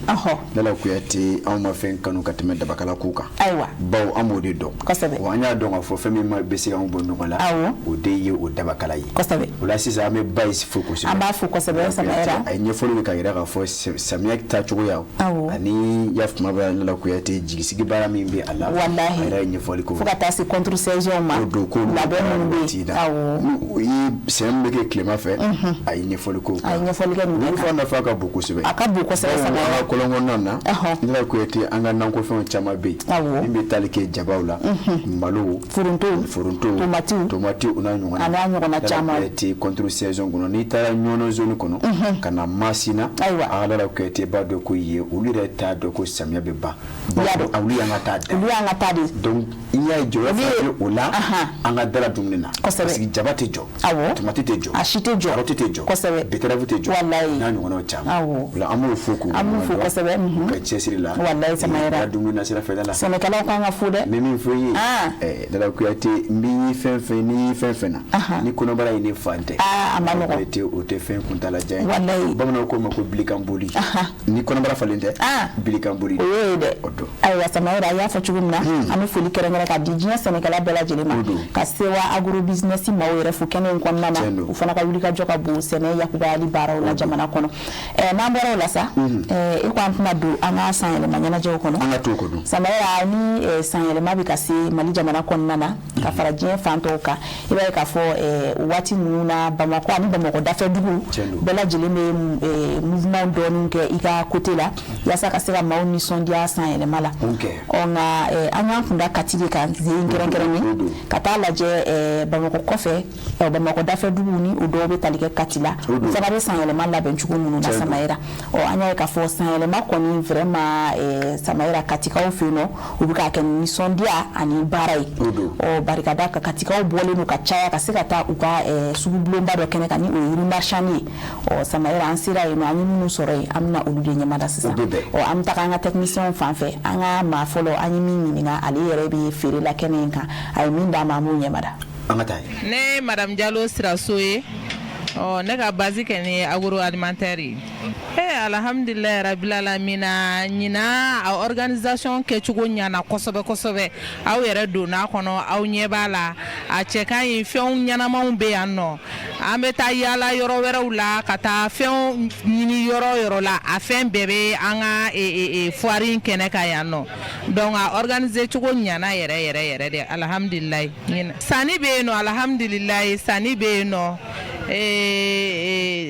Lala Kuyate, anw ma fɛn kanu ka tɛmɛ dabakala ko kan. Ayiwa. Bawo an b'o de dɔn. Kosɛbɛ. Wa an y'a dɔn k'a fɔ fɛn min bɛ se k'anw bɔ nɔgɔ la. Awɔ. O de ye o dabakala ye. Kosɛbɛ. O la sisan an bɛ ba fo kosɛbɛ. An b'a fo kosɛbɛ Samayira. A ye ɲɛfɔli kɛ k'a jira k'a fɔ samiya taacogoya. Awɔ. Ani y'a faamuya b'a la Lala Kuyate, jigisigi baara min bɛ a la. Walahi. A yɛrɛ ye ɲɛfɔli k'o. Fo ka taa se contre saison ma. O don ko labɛn minnu bɛ yen. Awɔ. O ye sɛnɛ min bɛ kɛ tilema fɛ. A ye ɲɛfɔli k'o kan. A ye ɲɛfɔli kɛ nin bɛɛ kan. Olu fana nafa ka bon kosɛbɛ. A ka bon kosɛbɛ Samayira. An ka kɔlɔn kɔnɔna na. Lala Kuyate, an ka nakɔfɛnw caman bɛ yen. Awɔ. Min bɛ tali kɛ jabaw la. Malo. Foronto. Tomati. O n'a ɲɔgɔnna. A n'a ɲɔgɔnna caman. Lala Kuyate, contre saison kɔnɔ, n'i taara Ɲɔnɔ zone kɔnɔ. Ka na Masina. Ayiwa. A Lala Kuyate b'a dɔn ko yen olu yɛrɛ t'a dɔn ko samiya bɛ ban. Olu y'an ka taa da. Olu y'an ka taa de. Donc i y'a ye jɔyɔrɔ fana bɛ o la. An ka dala dumuni na. Kosɛbɛ. Parce que jaba tɛ jɔ. Awɔ. Tomati tɛ jɔ. A si tɛ jɔ. Karɔti tɛ jɔ. Kosɛbɛ. Betterave tɛ jɔ. Walayi. N'a ɲɔgɔnnaw caman. Awɔ. O la an b'o fo k'u. An b'u fo kosɛbɛ. U ka cɛsiri la. Walayi Samayira. Dumuni na sira fɛ la. Sɛnɛkɛlaw kan ka fo dɛ. N bɛ min fɔ i ye. Lala Kuyate, n b'i fɛn fɛn n'i fɛn fɛn na. Ni kɔnɔbara ye ne fan tɛ. A ma nɔgɔn. Kuyate, o tɛ fɛn kuntalajan ye. Walayi. Bamananw ko ma ko bilikan boli. Ni kɔnɔbara falen tɛ. Bilikan boli. O y'o ye dɛ. O don. Ayiwa Samayira, a y'a fɔ cogo min na, an bɛ foli kɛrɛnkɛrɛn k'a di diɲɛ sɛnɛkɛla bɛɛ lajɛlen ma. Ka Sewa Agro Business maaw yɛrɛ fo kɛnɛ in kɔnɔna na, u fana ka wulikajɔ ka bon sɛnɛ yakubayali baaraw la jamana kɔnɔ. N'an bɔra o la sa, e ko an tɛna don an ka sanyɛlɛma ɲɛnajɛw kɔnɔ. An ka t'o kɔnɔ. Samayira, ni sanyɛlɛma bɛ ka se Mali jamana kɔnɔna na ka fara diɲɛ fan tɔw kan, i b'a ye k'a fɔ waati ninnu na Bamakɔ ani Bamakɔ dafɛ dugu bɛɛ lajɛlen bɛ mouvement dɔɔni kɛ i ka côté la yaasa ka se ka maaw nisɔndiya sanyɛlɛma la. Ɔ nka an y'an kunda Kati de kan zen kɛrɛnkɛrɛnnen ka taa lajɛ Bamakɔ kɔfɛ, Bamakɔ dafɛ dugu ni o dɔw bɛ tali kɛ Kati la, u fana bɛ sanyɛlɛma labɛn cogo minnu na Samayira. Ɔ an y'a ye k'a fɔ sanyɛlɛma kɔni vraiment Samayira, Katikaw fɛ yen nɔ, u bɛ k'a kɛ nisɔndiya ani baara ye. Ɔ barikada ka Katikaw bɔlen don ka caya ka se ka taa u ka sugubulonba dɔ kɛnɛ kan ni o ye rue marchande ye. Ɔ Samayira, an sera yen nɔ, an ye minnu sɔrɔ yen, an bɛna olu de ɲɛmada sisan. Ɔ an bɛ taga an ka technicien fan fɛ, an ka maa fɔlɔ an ye min ɲininka, ale yɛrɛ bɛ feere la kɛnɛ in kan, a ye min d'an ma, an b'o ɲɛmada. An ka taa yen. Ne ye madame Jalo Siraso ye. Ɔ ne ka base kɛ ni agroalimentaire ye. Alhamdulilayi rabil alamina, ɲinan a organisation kɛcogo ɲana kosɛbɛ kosɛbɛ. Aw yɛrɛ donna kɔnɔ, aw ɲɛ b'a la, a cɛ ka ɲi, fɛnw ɲɛnamaw bɛ yan nɔ. An bɛ taa yaala yɔrɔ wɛrɛw la ka taa fɛnw ɲini yɔrɔ yɔrɔ la, a fɛn bɛɛ bɛ an ka foire in kɛnɛ kan yan nɔ. Donc a organiser cogo ɲana yɛrɛ yɛrɛ yɛrɛ de, alhamdulilayi. Sanni bɛ yen nɔ, alhamdulilayi, sanni bɛ yen nɔ.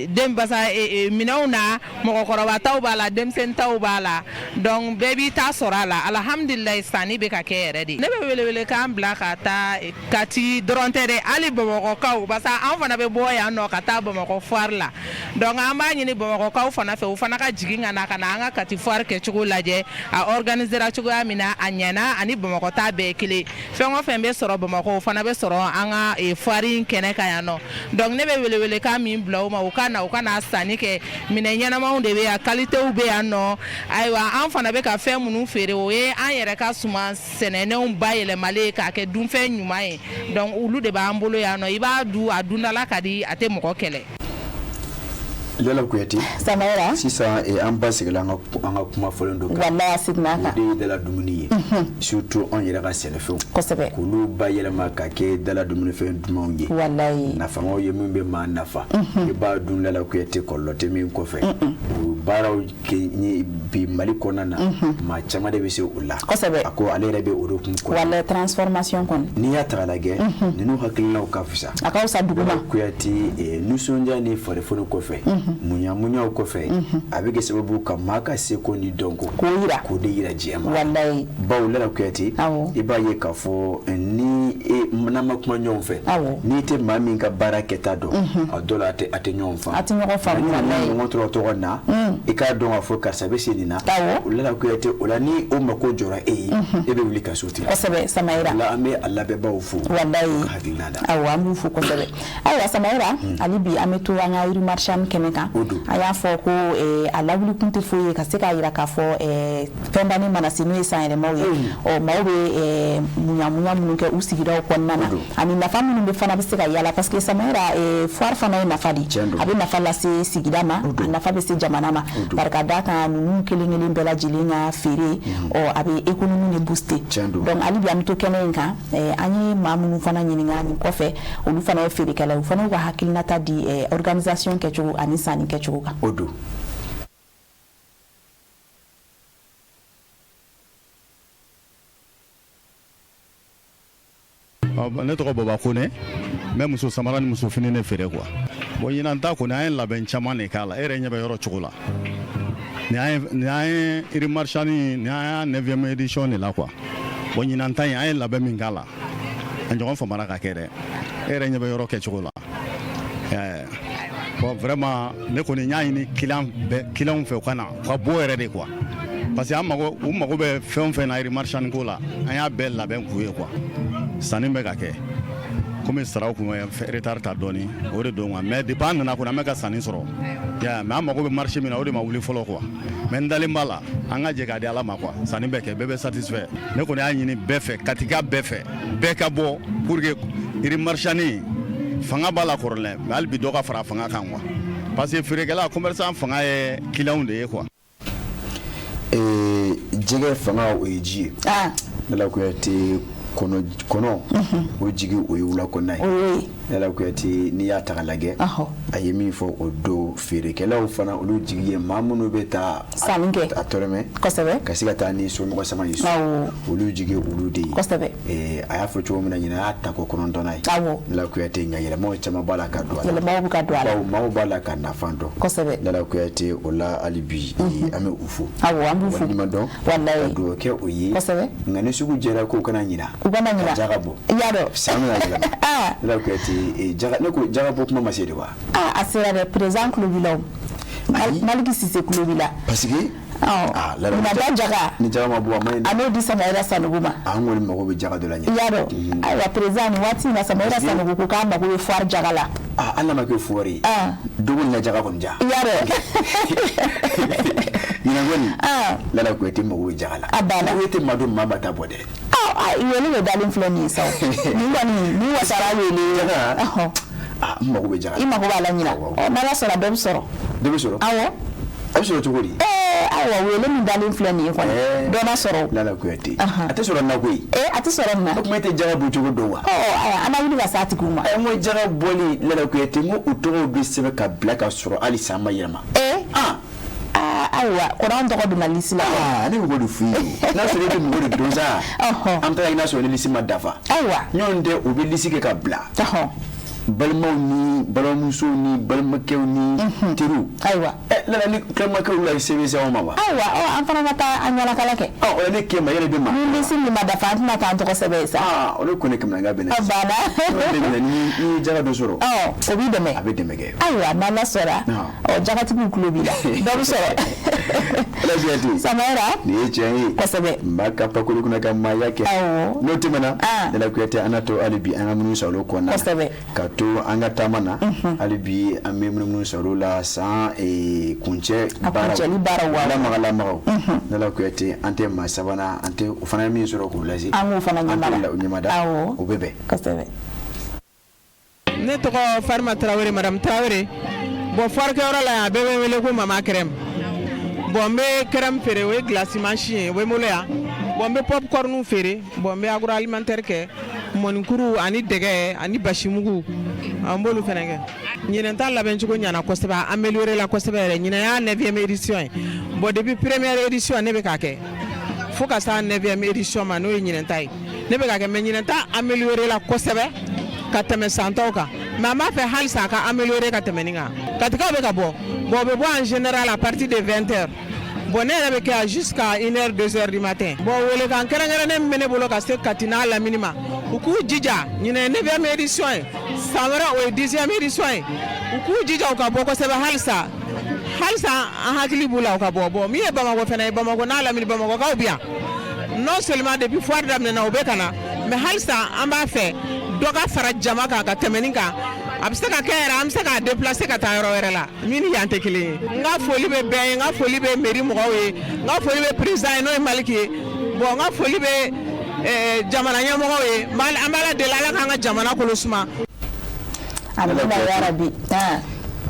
Den basa minɛnw na, mɔgɔkɔrɔba taw b'a la, denmisɛnnin taw b'a la, donc bɛɛ b'i ta sɔrɔ a la, alhamdulilayi, sanni bɛ ka kɛ yɛrɛ de. Ne bɛ welewelekan bila ka taa Kati dɔrɔn tɛ dɛ, hali Bamakɔkaw, parce que an fana bɛ bɔ yan nɔ ka taa Bamakɔ foire la. Donc an b'a ɲini Bamakɔkaw fana fɛ, u fana ka jigin ka na ka na an ka Kati foire kɛcogo lajɛ, a organisera cogoya min na, a ɲɛna, ani Bamakɔ ta bɛɛ ye kelen. Fɛn o fɛn bɛ sɔrɔ Bamakɔ, o fana bɛ sɔrɔ an ka foire in kɛnɛ kan yan nɔ. Donc ne bɛ welewelekan min bila u ma, u ka na, u ka na sanni kɛ, minɛn ɲɛnamaw de bɛ yan, qualitéw bɛ yan nɔ. Ayiwa, an fana bɛ ka fɛn minnu feere, o ye an yɛrɛ ka suman sɛnɛnenw bayɛlɛmalen k'a kɛ dunfɛn ɲuman ye. Donc olu de b'an bolo yan nɔ, i b'a dun, a dundala ka di, a tɛ mɔgɔ kɛlɛ. Lala Kuyate. Samayira. Sisan an ba seginna an ka kuma fɔlen dɔ kan. Walayi, a seginna a kan. O de ye dala dumuni ye. Surtout anw yɛrɛ ka sɛnɛfɛnw. Kosɛbɛ. K'olu bayɛlɛma ka kɛ dala dumunifɛn dumanw ye. Walayi. Nafamaw ye min bɛ maa nafa. I b'a dun Lala Kuyate, kɔlɔlɔ tɛ min kɔfɛ. O baaraw kɛ bi Mali kɔnɔna na, maa caman de bɛ se o la. Kosɛbɛ. A ko ale yɛrɛ bɛ o de kun kɔnɔ. Walayi, transformation kɔni. N'i y'a ta k'a lajɛ, ninnu hakilinaw ka fisa. A ka fisa dugu ma. Kuyate, nisɔndiya ni farifoni kɔfɛ, muɲa muɲaw kɔfɛ, a bɛ kɛ sababu ka maa ka seko ni dɔnko k'o yira, k'o de yira diɲɛ ma. Walayi. Bawo Lala Kuyate, i b'a ye k'a fɔ ni n'an ma kuma ɲɔgɔn fɛ, n'i tɛ maa min ka baara kɛta dɔn, a dɔw la a tɛ ɲɔgɔn faamu. A tɛ ɲɔgɔn faamu. Walayi. Ɲɔgɔn tora tɔgɔ na, i k'a dɔn k'a fɔ karisa bɛ se nin na. O Lala Kuyate, o la ni o mako jɔra e ye, e bɛ wuli ka so ten. Kosɛbɛ Samayira. O la an bɛ a labɛnbaaw fo. Walayi. Ka hakilina da. Awɔ, an b'u fo kosɛbɛ. Ayiwa Samayira, hali bi an bɛ to an ka rue marchande kɛnɛ kan. A y'a fɔ ko a lawuli kun tɛ foyi ye ka se k'a jira k'a fɔ fɛn mana se n'o ye sanyɛlɛmaw ye, ɔ maaw bɛ muɲa muɲa minnu kɛ u sigidaw kɔnɔna na, ani nafa minnu bɛ fana bɛ se ka yala, parce que Samayira, foire fana ye nafa de ye, a bɛ nafa lase sigida ma, a nafa bɛ se jamana ma, barika da kan ninnu kelen kelen bɛɛ lajɛlen ka feere, ɔ a bɛ économie de booster. Donc hali bi an bɛ to kɛnɛ in kan, an ye maa minnu fana ɲininka nin kɔfɛ, olu fana ye feerekɛla ye, u fana y'u ka hakilinata di organisation kɛcogo ani sanni kɛcogo kan. O don. Ne tɔgɔ Baba Kone, n bɛ muso samara ni muso fini de feere quoi. Bon, ɲinan ta kɔni, an ye labɛn caman de k'a la. E yɛrɛ ɲɛ bɛ yɔrɔ cogo la. Nin an ye rue marchande, nin an y'a 9e édition de la quoi. Bon, ɲinan ta in, an ye labɛn min k'a la, a ɲɔgɔn famara ka kɛ dɛ. E yɛrɛ ɲɛ bɛ yɔrɔ kɛcogo la. Bon, vraiment, ne kɔni n y'a ɲini client bɛɛ, client fɛ, u ka na, u ka bɔ yɛrɛ de quoi. Parce que an mago, u mago bɛ fɛn o fɛn na rue marchande ko la, an y'a bɛɛ labɛn k'u ye quoi. Sanni bɛ ka kɛ komi saraw kun bɛ retard ta dɔɔni, o de don quoi. Mais depuis an nana kɔni, an bɛ ka sanni sɔrɔ, mais an mago bɛ marché min na, o de ma wuli fɔlɔ quoi. Mais n dalen b'a la, an ka jɛ k'a di Ala ma quoi, sanni bɛ kɛ, bɛɛ bɛ satisfait. Ne kɔni y'a ɲini bɛɛ fɛ, Katika bɛɛ fɛ, bɛɛ ka bɔ pour que rue marchande fanga b'a la kɔrɔlen, mais hali bi dɔ ka fara fanga kan quoi, parce que feerekɛla, commerçant fanga ye client de ye quoi. Jɛgɛ fanga, o ye ji ye. Lala Kuyate. Kɔnɔ o jigi o ye wula kɔnɔna ye. Lala Kuyate, n'i y'a ta k'a lajɛ, a ye min fɔ o don, feerekɛlaw fana, olu jigi ye maa minnu bɛ taa sanni kɛ a tɔrɔmɛ ka se ka taa ni somɔgɔ sama ye so, olu jigi olu de ye. A y'a fɔ cogo min na, ɲinan y'a tako 9nan ye. Lala Kuyate, nka yɛlɛmaw caman b'a la ka don a la. Yɛlɛmaw bɛ ka don a la. Bawo maaw b'a la ka nafa dɔn. Lala Kuyate, o la hali bi an bɛ u fo. Awɔ, an b'u fo. Waleɲuman dɔn. Walayi. Ka dugawu kɛ o ye. Nka ni sugu jɛra, k'u kana ɲina. U kana ɲina. Ka jaga bɔ. I y'a dɔn. San bɛna yɛlɛma. Lala Kuyate, jaga, ne ko jaga bɔ kuma ma se de wa? Aa, a sera dɛ, président tulo b'i la o. Maliki Sise tulo b'i la. Parce que ɲinan jaga. Ni jaga ma bɔ, a ma ɲi dɛ. A n'o di Samayira Sanogo ma. An kɔni mago bɛ jaga dɔ la ɲɛ. I y'a dɔn. Ayiwa président, nin waati in na, Samayira Sanogo ko k'a mago bɛ foire jaga la. Aa, hali n'a ma kɛ foire ye. Dogo ni jaga kɔni ja. I y'a dɔn. Ɲinan kɔni. Lala Kuyate mago bɛ jaga la. A banna. E tɛ maa dɔn, maa ma taa bɔ dɛ. Aa, wele de dalen filɛ nin ye sa o. Nin kɔni, nin wasara wele. Jaga. Aa, n mago bɛ jaga la. I mago b'a la ɲinan. Ɔ, n'Ala sɔnna, dɔ bɛ sɔrɔ. Dɔ bɛ sɔrɔ? Awɔ. A bɛ sɔrɔ cogo di? Ayiwa, wele min dalen filɛ nin ye kɔni, dɔ ma sɔrɔ. Lala Kuyate, a tɛ sɔrɔ nin na koyi. A tɛ sɔrɔ nin na. O tuma e tɛ jaga bɔ cogo dɔn wa? Ɔ, ayiwa, an na wuli ka s'a tigiw ma. N ko jaga bɔli, Lala Kuyate, n ko u tɔgɔw bɛ sɛbɛn ka bila ka sɔrɔ hali san ma yɛlɛma. Ayiwa, kɔrɔ an tɔgɔ donna liste la. Aa, ne bɛ k'o de f'i ye. N'a sɔrɔ e tɛ mɔgɔ de dɔn sa. An bɛ taa n'a sɔrɔ ni liste ma dafa. Ayiwa. Ɲɔgɔn tɛ, u bɛ liste kɛ ka bila. Balimaw ni balimamusow ni balimakɛw ni teriw. Ayiwa. Lala, ni balimakɛw la sɛbɛn se anw ma wa? Ayiwa, ɔ, an fana ka taa an ɲɛnakala kɛ. Ɔ, o la ne k'e ma, yɛrɛ bɛ ma. Ni liste min ma dafa, an tɛna taa an tɔgɔ sɛbɛn yen sa. Aa, o de ko ne kamanagan bɛ ne. A banna. O de ni ye jaga dɔ sɔrɔ. Ɔ, o b'i dɛmɛ. A bɛ dɛmɛ kɛ. Ayiwa, n'Ala sɔnna. Ɔ, jagatigiw tulo b'i la. Dɔ bɛ sɔrɔ. Ala Kuyate. Samayira. Nin ye tiɲɛ ye. Kosɛbɛ. N b'a ka pakolo kunna ka maaya kɛ. Awɔ. N'o tɛmɛna. Lala Kuyate, an n'a to hali bi an ka munumunu salo kɔnɔna na. Kosɛbɛ. Ka to an ka taama na, hali bi an bɛ munumunu salo la san kuncɛ baaraw, kuncɛli baaraw, wa lamaga lamagaw. Lala Kuyate, an tɛ maa sabanan, an tɛ o fana ye min sɔrɔ k'o lase. An k'o fana ɲɛmada. An t'o ɲɛmada. Awɔ. O bɛ bɛn. Kosɛbɛ. Ne tɔgɔ Farima Tarawele, madame Tarawele. Bon, foire kɛyɔrɔ la yan, a bɛɛ bɛ n wele ko mama crème. Bon, n bɛ crème feere, o ye glace machine ye, o bɛ n bolo yan. Bon, n bɛ popcorn feere. Bon, n bɛ agroalimentaire kɛ, mɔnikuru ani dɛgɛ ani basimugu, an b'olu fana kɛ. Ɲinan ta labɛncogo ɲɛna kosɛbɛ, a amélioré la kosɛbɛ yɛrɛ. Ɲinan y'a 9e édition ye. Bon, depuis première édition ne bɛ k'a kɛ fo ka s'a 9e édition ma, n'o ye ɲinan ta ye, ne bɛ k'a kɛ. Mais ɲinan ta amélioré la kosɛbɛ ka tɛmɛ san tɔw kan. Mais an b'a fɛ halisa a ka amélioré ka tɛmɛ nin kan. Katikaw bɛ ka bɔ. Bon, o bɛ bɔ en général à partir de 20 heures. Bon, ne yɛrɛ bɛ kɛ yan jusqu'à 1 heure, 2 heures du matin. Bon, welekan kɛrɛnkɛrɛnnen min bɛ ne bolo ka se Kati n'a lamini ma, u k'u jija. Ɲinan ye 9e édition ye, san wɛrɛ o ye 10e édition ye. U k'u jija, u ka bɔ kosɛbɛ halisa halisa, an hakili b'u la, u ka bɔ. Bon, min ye Bamakɔ fana ye, Bamakɔ n'a lamini, Bamakɔkaw bɛ yan. Non seulement depuis foire daminɛna u bɛ ka na, mais halisa an b'a fɛ dɔ ka fara jama kan ka tɛmɛ nin kan. A bɛ se ka kɛ yɛrɛ, an bɛ se k'a déplacer ka taa yɔrɔ wɛrɛ la min ni yan tɛ kelen ye. N ka foli bɛ bɛɛ ye, n ka foli bɛ mairie mɔgɔw ye, n ka foli bɛ président ye, n'o ye Maliki ye. Bon, n ka foli bɛ jamana ɲɛmɔgɔw ye. An bɛ Ala deli, Ala k'an ka jamana kolo suma. Amina yarabi.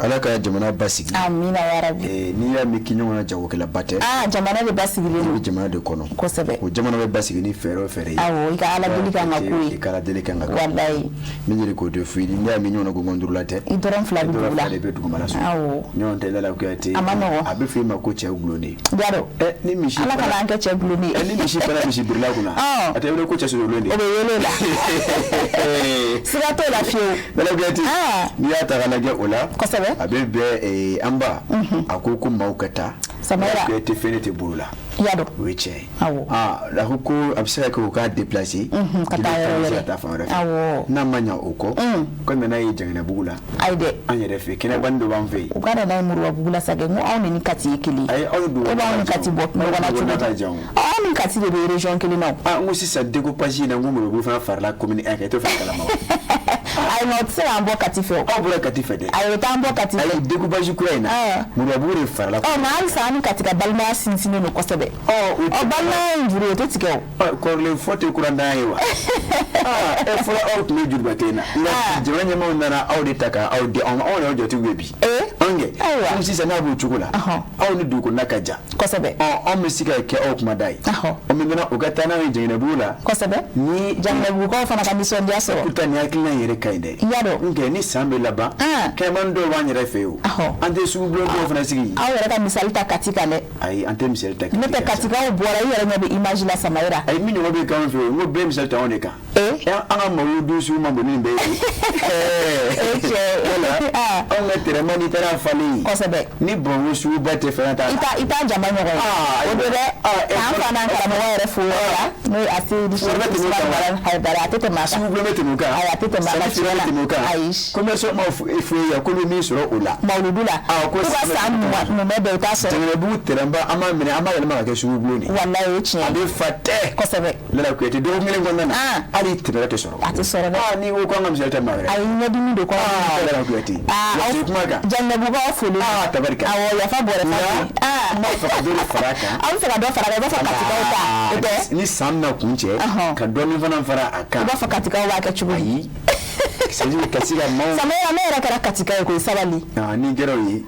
Ala ka jamana basigi. Amina yarabi. N'i y'a mɛn k'i ɲɔgɔnna jagokɛlaba tɛ. Aa, jamana de basigilen don. I bɛ jamana de kɔnɔ. Kosɛbɛ. O jamana bɛ basigi ni fɛɛrɛ o fɛɛrɛ ye. Awɔ, i ka Ala deli kan ka k'o ye. I ka Ala deli kan ka k'o ye. Walayi. Min yɛrɛ k'o de f'i ye, n'i y'a mɛn ɲɔgɔnna gɔngɔndurula tɛ. I dɔrɔn fila bɛ dugu la. I dɔrɔn fila de bɛ dugumala sɔrɔ. Awɔ. Ɲɔgɔn tɛ Lala Kuyate. A ma nɔgɔn. A bɛ f'e ma ko cɛ gulonnen. Yaro. Ni misi. Ala kana an kɛ cɛ gulonnen ye. Ni misi fana misi birila kunna. A tɛ wele ko cɛ sololen de. O bɛ wele o la. Siga t'o la fiyewu. Lala Kuyate. N'i y'a ta k'a lajɛ o la. Kosɛbɛ. A bɛ bɛn an ba. A ko ko maaw ka taa. Samayira. Kuyate fɛn ne tɛ bolo la. I y'a dɔn. O ye tiɲɛ ye. Awɔ. Aa, a ko ko a bɛ se ka kɛ u k'a déplacer. Ka taa yɔrɔ wɛrɛ. Ka taa fan wɛrɛ fɛ. Awɔ. N'a ma ɲɛ o kɔ. Ko nana ye Janginabugu la. Ayi dɛ. An yɛrɛ fɛ kɛnɛbanin dɔ b'an fɛ yen. U ka nana ye Murubabugu la sa kɛ, n ko anw de ni Kati ye kelen ye. Ayi, aw ni E b'anw ni Kati bɔ ɲɔgɔn na cogo di? Anw ni Kati de bɛ région kelen na o. Aa, n ko sisan découpage in na, n ko Murubabugu fana farala commune 1 kan, i t'o fana kalama wa? Ayi, nka o tɛ se k'an bɔ Kati fɛ o. Aw bɔra Kati fɛ dɛ. Ayi, o t'an bɔ Kati fɛ. Ayi, découpage kura in na. Murubabugu de farala. Ɔ, nka halisa an ni Kati ka balimaya sinsinnen don kosɛbɛ. Ɔ, balimaya in juru, o tɛ tigɛ o. Ɔ, kɔrɔlen fɔ tɛ kurantanya ye wa? Aa, fɔlɔ aw tun bɛ juruba kelen na. Nka jamana ɲɛmaaw nana aw de ta ka aw di anw ma, anw y'aw jatigiw ye bi. Anw Ayiwa komi sisan n'a b'o cogo la, aw ni dugu kɔnɔna ka jan. Kosɛbɛ. Ɔ, anw bɛ se ka kɛ aw kumada ye. Ɔ, maintenant u ka taa n'a ye Jɛnɛbugu la. Kosɛbɛ. Ni Jɛnɛbugukaw fana ka nisɔndiya sɔrɔ. Pourtant nin hakilina in yɛrɛ ka ɲi dɛ. I y'a dɔn. Nkɛ ni san bɛ laban. Kɛnɛmani dɔw b'an yɛrɛ fɛ yen o. An tɛ sugubulon dɔw fana sigi. Aw yɛrɛ ka misali ta Kati kan dɛ. Ayi, an tɛ misali ta Kati kan. N'o tɛ Katikaw bɔra, i yɛrɛ ɲɛ bɛ image la Samayira. Ayi, min ɲɔgɔn bɛ k'anw fɛ yen, n ko bɛɛ misali ta anw de kan. An ka mawuludu sugu man bon ni nin bɛɛ ye. E cɛ. Wala anw ka tɛrɛma n'i taara falen. Kosɛbɛ. Ni Bamakɔ suguba tɛ fɛn t'a la. I t'a jama ɲɔgɔn ye. O don dɛ. K'an fa n'an karamɔgɔ yɛrɛ fo yɔrɔ la n'o ye Aseyidi Sɛki Usumani Madani Hayidara, a tɛ tɛmɛ a kan. Sugubulon bɛ tɛmɛ o kan. Ayi, a tɛ tɛmɛ a kan tiɲɛ na. Tɛmɛ o kan. Ayi. Commerçant ma f'u ye k'olu bɛ min sɔrɔ o la. Mawuludu la. Ko k'u ka san mumɛ bɛɛ u t'a sɔrɔ. Jɛnɛbugu tɛrɛnba an b'a minɛ, an b'a yɛlɛma ka kɛ sugubulon de ye. Walayi, o ye tiɲɛ ye. A bɛ fa tɛ. Kosɛbɛ. Lala Kuyate, dɔgɔkun kelen kɔnɔna na, hali tɛrɛn tɛ sɔrɔ. A tɛ sɔrɔ dɛ. N'i ko k'an ka misali ta maa wɛrɛ. Ayi, ɲɛdimi don kɔnɔ. Lala Kuyate. Waati kuma kan. Jɛnɛbugukaw foli. Tabarika. Awɔ, yafa bɔrɛ fa. N b'a fɛ ka dɔ de fara a kan. Aw bɛ fɛ ka dɔ fara a kan, i b'a fɔ Katikaw ta. O tɛ. Ni san bɛna kun cɛ, ka dɔɔnin fana fara a kan. I b'a fɔ Katikaw b'a kɛ cogo di? Ayi. C'est-à-dire ka se ka maaw. Samayira, ne yɛrɛ kɛra Katika ye koyi, sabali. Ni kɛra o ye.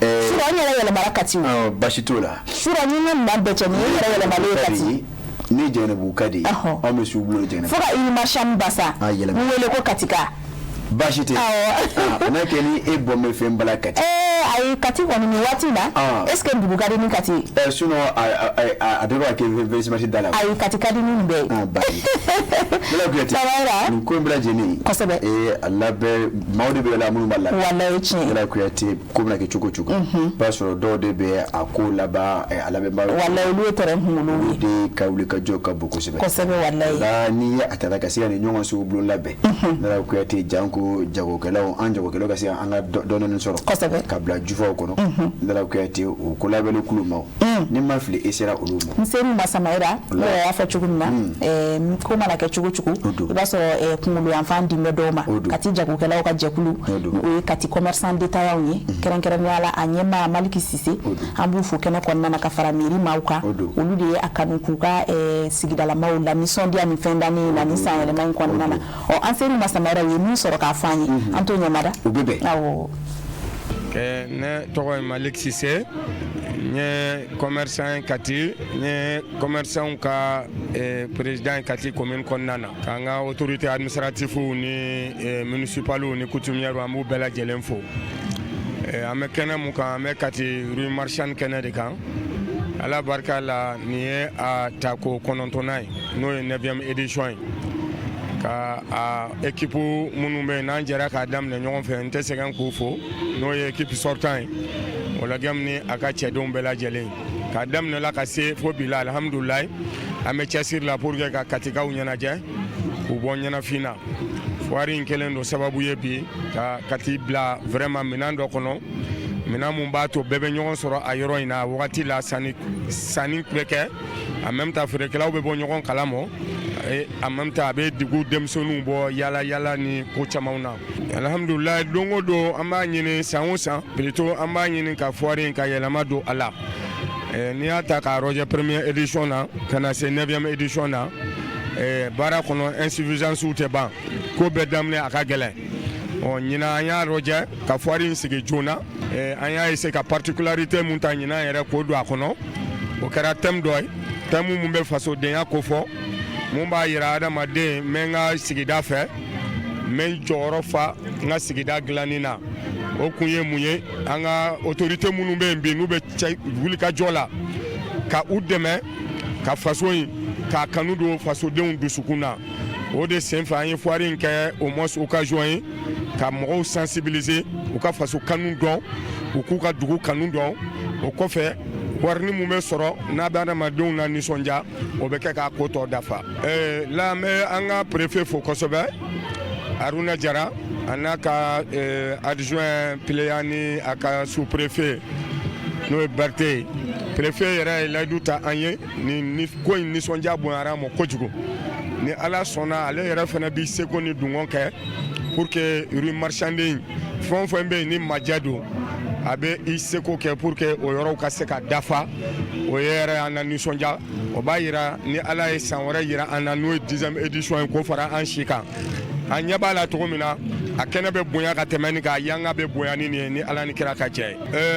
Surɔ n yɛrɛ yɛlɛmara Kati o. Baasi t'o la. Surɔ ni n ka minɛn bɛɛ cɛ, nin ye n yɛrɛ yɛlɛmalen ye Kati. Ne Jɛnɛbugu ka di ye, anw bɛ sugubulon Jɛnɛbugu. Fo ka Iri Marchand basa. Yɛlɛma. N wele ko Katika. Baasi tɛ. Awɔ. N'a kɛ ni e bɔ bɛ fɛn bala Kati. Ayi, Kati kɔni nin waati in na. Est ce que dugu ka di ni Kati ye? Sinon a bɛɛ b'a kɛ Vesimasi da la. Ayi, Kati ka di ni nin bɛɛ ye. Baasi. Lala Kuyate. Samayira. Nin ko in bɛɛ lajɛlen. Kosɛbɛ. A labɛn maaw de bɛ la minnu b'a labɛn. Walayi, o tiɲɛ. Lala Kuyate, ko bɛna kɛ cogo o cogo. I b'a sɔrɔ dɔw de bɛ a ko laban, a labɛnbaa. Walayi, olu ye terrain kunkolow ye. Olu de ka wuli ka jɔ ka bon kosɛbɛ. Kosɛbɛ, walayi. Nka n'i ye a ta ka se ka nin ɲɔgɔn sugubulon labɛn. Lala Kuyate, janko jagokɛlaw, an jagokɛlaw ka se an ka dɔɔnin sɔrɔ. Kosɛbɛ. Ka bila jufaw kɔnɔ. Lala Kuyate, o ko labɛnni kulu ma. Ni ma fili, e sera olu ma. N ser'u ma Samayira, ne yɛrɛ y'a fɔ cogo min na, ko mana kɛ cogo cogo, i b'a sɔrɔ kunkolo yanfan din bɛ dɔw ma. Kati jagokɛlaw ka jɛkulu, o ye Kati commerçant détaillant ye, kɛrɛnkɛrɛnnenya la a ɲɛmaa Maliki Sise, an b'u fo kɛnɛ kɔnɔna na ka fara mairie maaw kan. Olu de ye a kanu k'u ka sigidalamaw la nisɔndiya ni fɛn dannen na ni san yɛlɛma in kɔnɔna na. Ɔ, an ser'u ma Samayira, u ye min sɔrɔ k'a fɔ an ye, an t'o ɲɛmada. O bɛ bɛn. Awɔ. Ne tɔgɔ ye Malik Sise, n ye commerçant Kati, n ye commerçant ka président Kati commune kɔnɔna na. K'an ka autorité administrative ni municipale ni coutumière, an b'u bɛɛ lajɛlen fo. An bɛ kɛnɛ mun kan, an bɛ Kati rue marchande kɛnɛ de kan. Ala barika la, nin ye a tako 9nan ye, n'o ye 9e édition ye. Ka a équipe minnu bɛ yen n'an jɛra k'a daminɛ ɲɔgɔn fɛ, n tɛ sɛgɛn k'u fo, n'o ye équipe sortant ye, o la ni a ka cɛdenw bɛɛ lajɛlen, k'a daminɛ la ka se fo bi la, alihamudulilayi, an bɛ cɛsiri la pour que ka Katikaw ɲɛnajɛ k'u bɔ ɲɛnafin na. Foire in kɛlen don sababu ye bi ka Kati bila vraiment minɛn dɔ kɔnɔ, minɛn mun b'a to bɛɛ bɛ ɲɔgɔn sɔrɔ a yɔrɔ in na wagati la, sanni sanni bɛ kɛ, en même temps feerekɛlaw bɛ bɔ ɲɔgɔn kalama, en même temps a bɛ dugu denmisɛnninw bɔ yala yala ni ko camanw na. Alihamudulilayi, don o don an b'a ɲini, san o san plutôt, an b'a ɲini ka foire in ka yɛlɛma don a la. N'i y'a ta k'a rɔjɛ première édition na ka na se 9e édition na, baara kɔnɔ insuffisance tɛ ban, ko bɛɛ daminɛ a ka gɛlɛn. Ɔ, ɲinan an y'a rɔjɛ ka foire in sigi joona. An y'a essayer ka particularité mun ta ɲinan yɛrɛ k'o don a kɔnɔ, o kɛra thème dɔ ye, thème mun bɛ fasodenya kofɔ, mun b'a yira adamaden n bɛ n ka sigida fɛ, n bɛ n jɔyɔrɔ fa n ka sigida dilanni na. O kun ye mun ye? An ka autorité minnu bɛ yen bi, n'u bɛ cɛ wulikajɔ la ka u dɛmɛ ka faso in k'a kanu don fasodenw dusukun na, o de senfɛ an ye foire in kɛ au moins occasion ye ka mɔgɔw sensibiliser, u ka faso kanu dɔn, u k'u ka dugu kanu dɔn. O kɔfɛ, warini mun bɛ sɔrɔ n'a bɛ adamadenw na nisɔndiya, o bɛ kɛ k'a ko tɔ dafa la. An bɛ an ka préfet fo kosɛbɛ, Haruna Jara, a n'a ka adjoint Pileya ni a ka sous préfet n'o ye Berete ye. Préfet yɛrɛ ye layidu ta an ye, ni ko in nisɔndiya bonyara a ma kojugu. Ni Ala sɔnna, ale yɛrɛ fana b'i seko ni dungɔ kɛ pour que rue marchande in, fɛn o fɛn bɛ yen ni majɛ don, a bɛ i seko kɛ pour que o yɔrɔw ka se ka dafa. O ye yɛrɛ an na nisɔndiya, o b'a yira ni Ala ye san wɛrɛ yira an na, n'o ye 10e édition ye, k'o fara an si kan. An ɲɛ b'a la cogo min na, a kɛnɛ bɛ bonya ka tɛmɛ nin kan, a yanga bɛ bonya ni nin ye, ni Ala ni kira ka jɛ ye.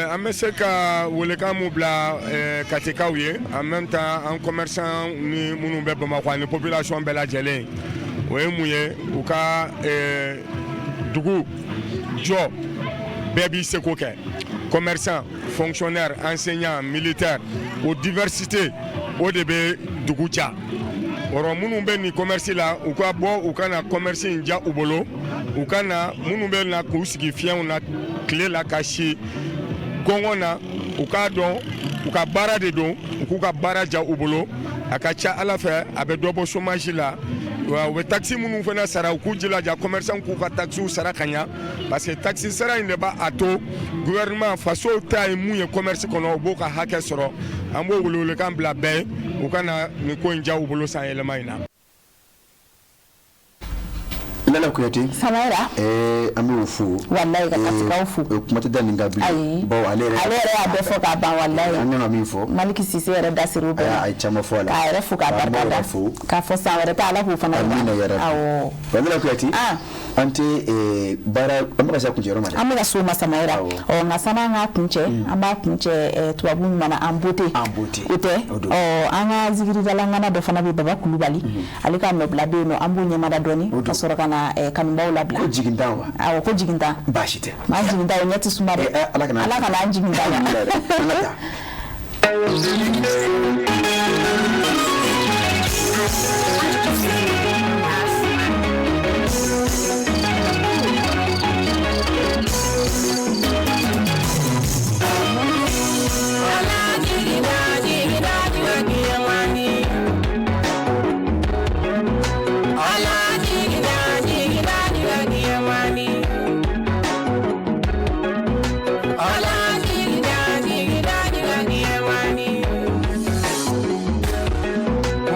An bɛ se ka welekan mun bila Katikaw ye, en même temps an commerçant ni minnu bɛ Bamakɔ ani population bɛɛ lajɛlen, o ye mun ye? U ka dugu jɔ, bɛɛ b'i seko kɛ, commerçant, fonctionnaire, enseignant, militaire, o diversité o de bɛ dugu ja. Wɔrɔ minnu bɛ nin commerce la, u ka bɔ, u ka na commerce in ja u bolo, u ka na. Minnu bɛ na k'u sigi fiɲɛw na tile la ka si gɔngɔn na, u k'a dɔn u ka baara de don, u k'u ka baara ja u bolo. A ka ca Ala fɛ, a bɛ dɔ bɔ chômage la. Wa u bɛ taxe minnu fana sara, u k'u jilaja, commerçant k'u ka taxes sara ka ɲa, parce que taxe sara in de b'a a to gouvernement, faso ta ye mun ye commerce kɔnɔ, u b'o ka hakɛ sɔrɔ. An b'o welewelekan bila bɛɛ ye, u ka na nin ko in ja u bolo san yɛlɛma in na. Lala Kuyate. Samayira. An b'o fo. Walayi, ka Katikaw fo. Kuma tɛ da nin kan bilen. Ayi. Bawo ale yɛrɛ. Ale yɛrɛ y'a bɛɛ fɔ k'a ban, walayi. An kan ka min fɔ. Maliki Sise yɛrɛ da ser'o bɛɛ ma. A ye caman fɔ a la. K'a yɛrɛ fo k'a barika da. Fo. K'a fɔ san wɛrɛ ta, Ala k'o fana. Amina yarabi. Awɔ. Lala Kuyate. An tɛ baara, an bɛ ka se kuncɛyɔrɔ ma dɛ. An bɛ ka s'o ma, Samayira. Ɔ, nka sanni an k'a kuncɛ, an b'a kuncɛ tubabu ɲuman en beauté. En beauté. O tɛ. Ɔ, an ka zikiridalangana dɔ fana bɛ, Baba Kulubali. Ale ka nɔbila bɛ yen nɔ, an b'o ɲɛmada dɔɔni ka sɔrɔ ka na kanubaw labila. Ko jigintan wa? Awɔ, ko jigintan. Baasi tɛ. Maa jigintan, o ɲɛ tɛ suma dɛ. Ala kana Ala kana an jigintan. An ka taa.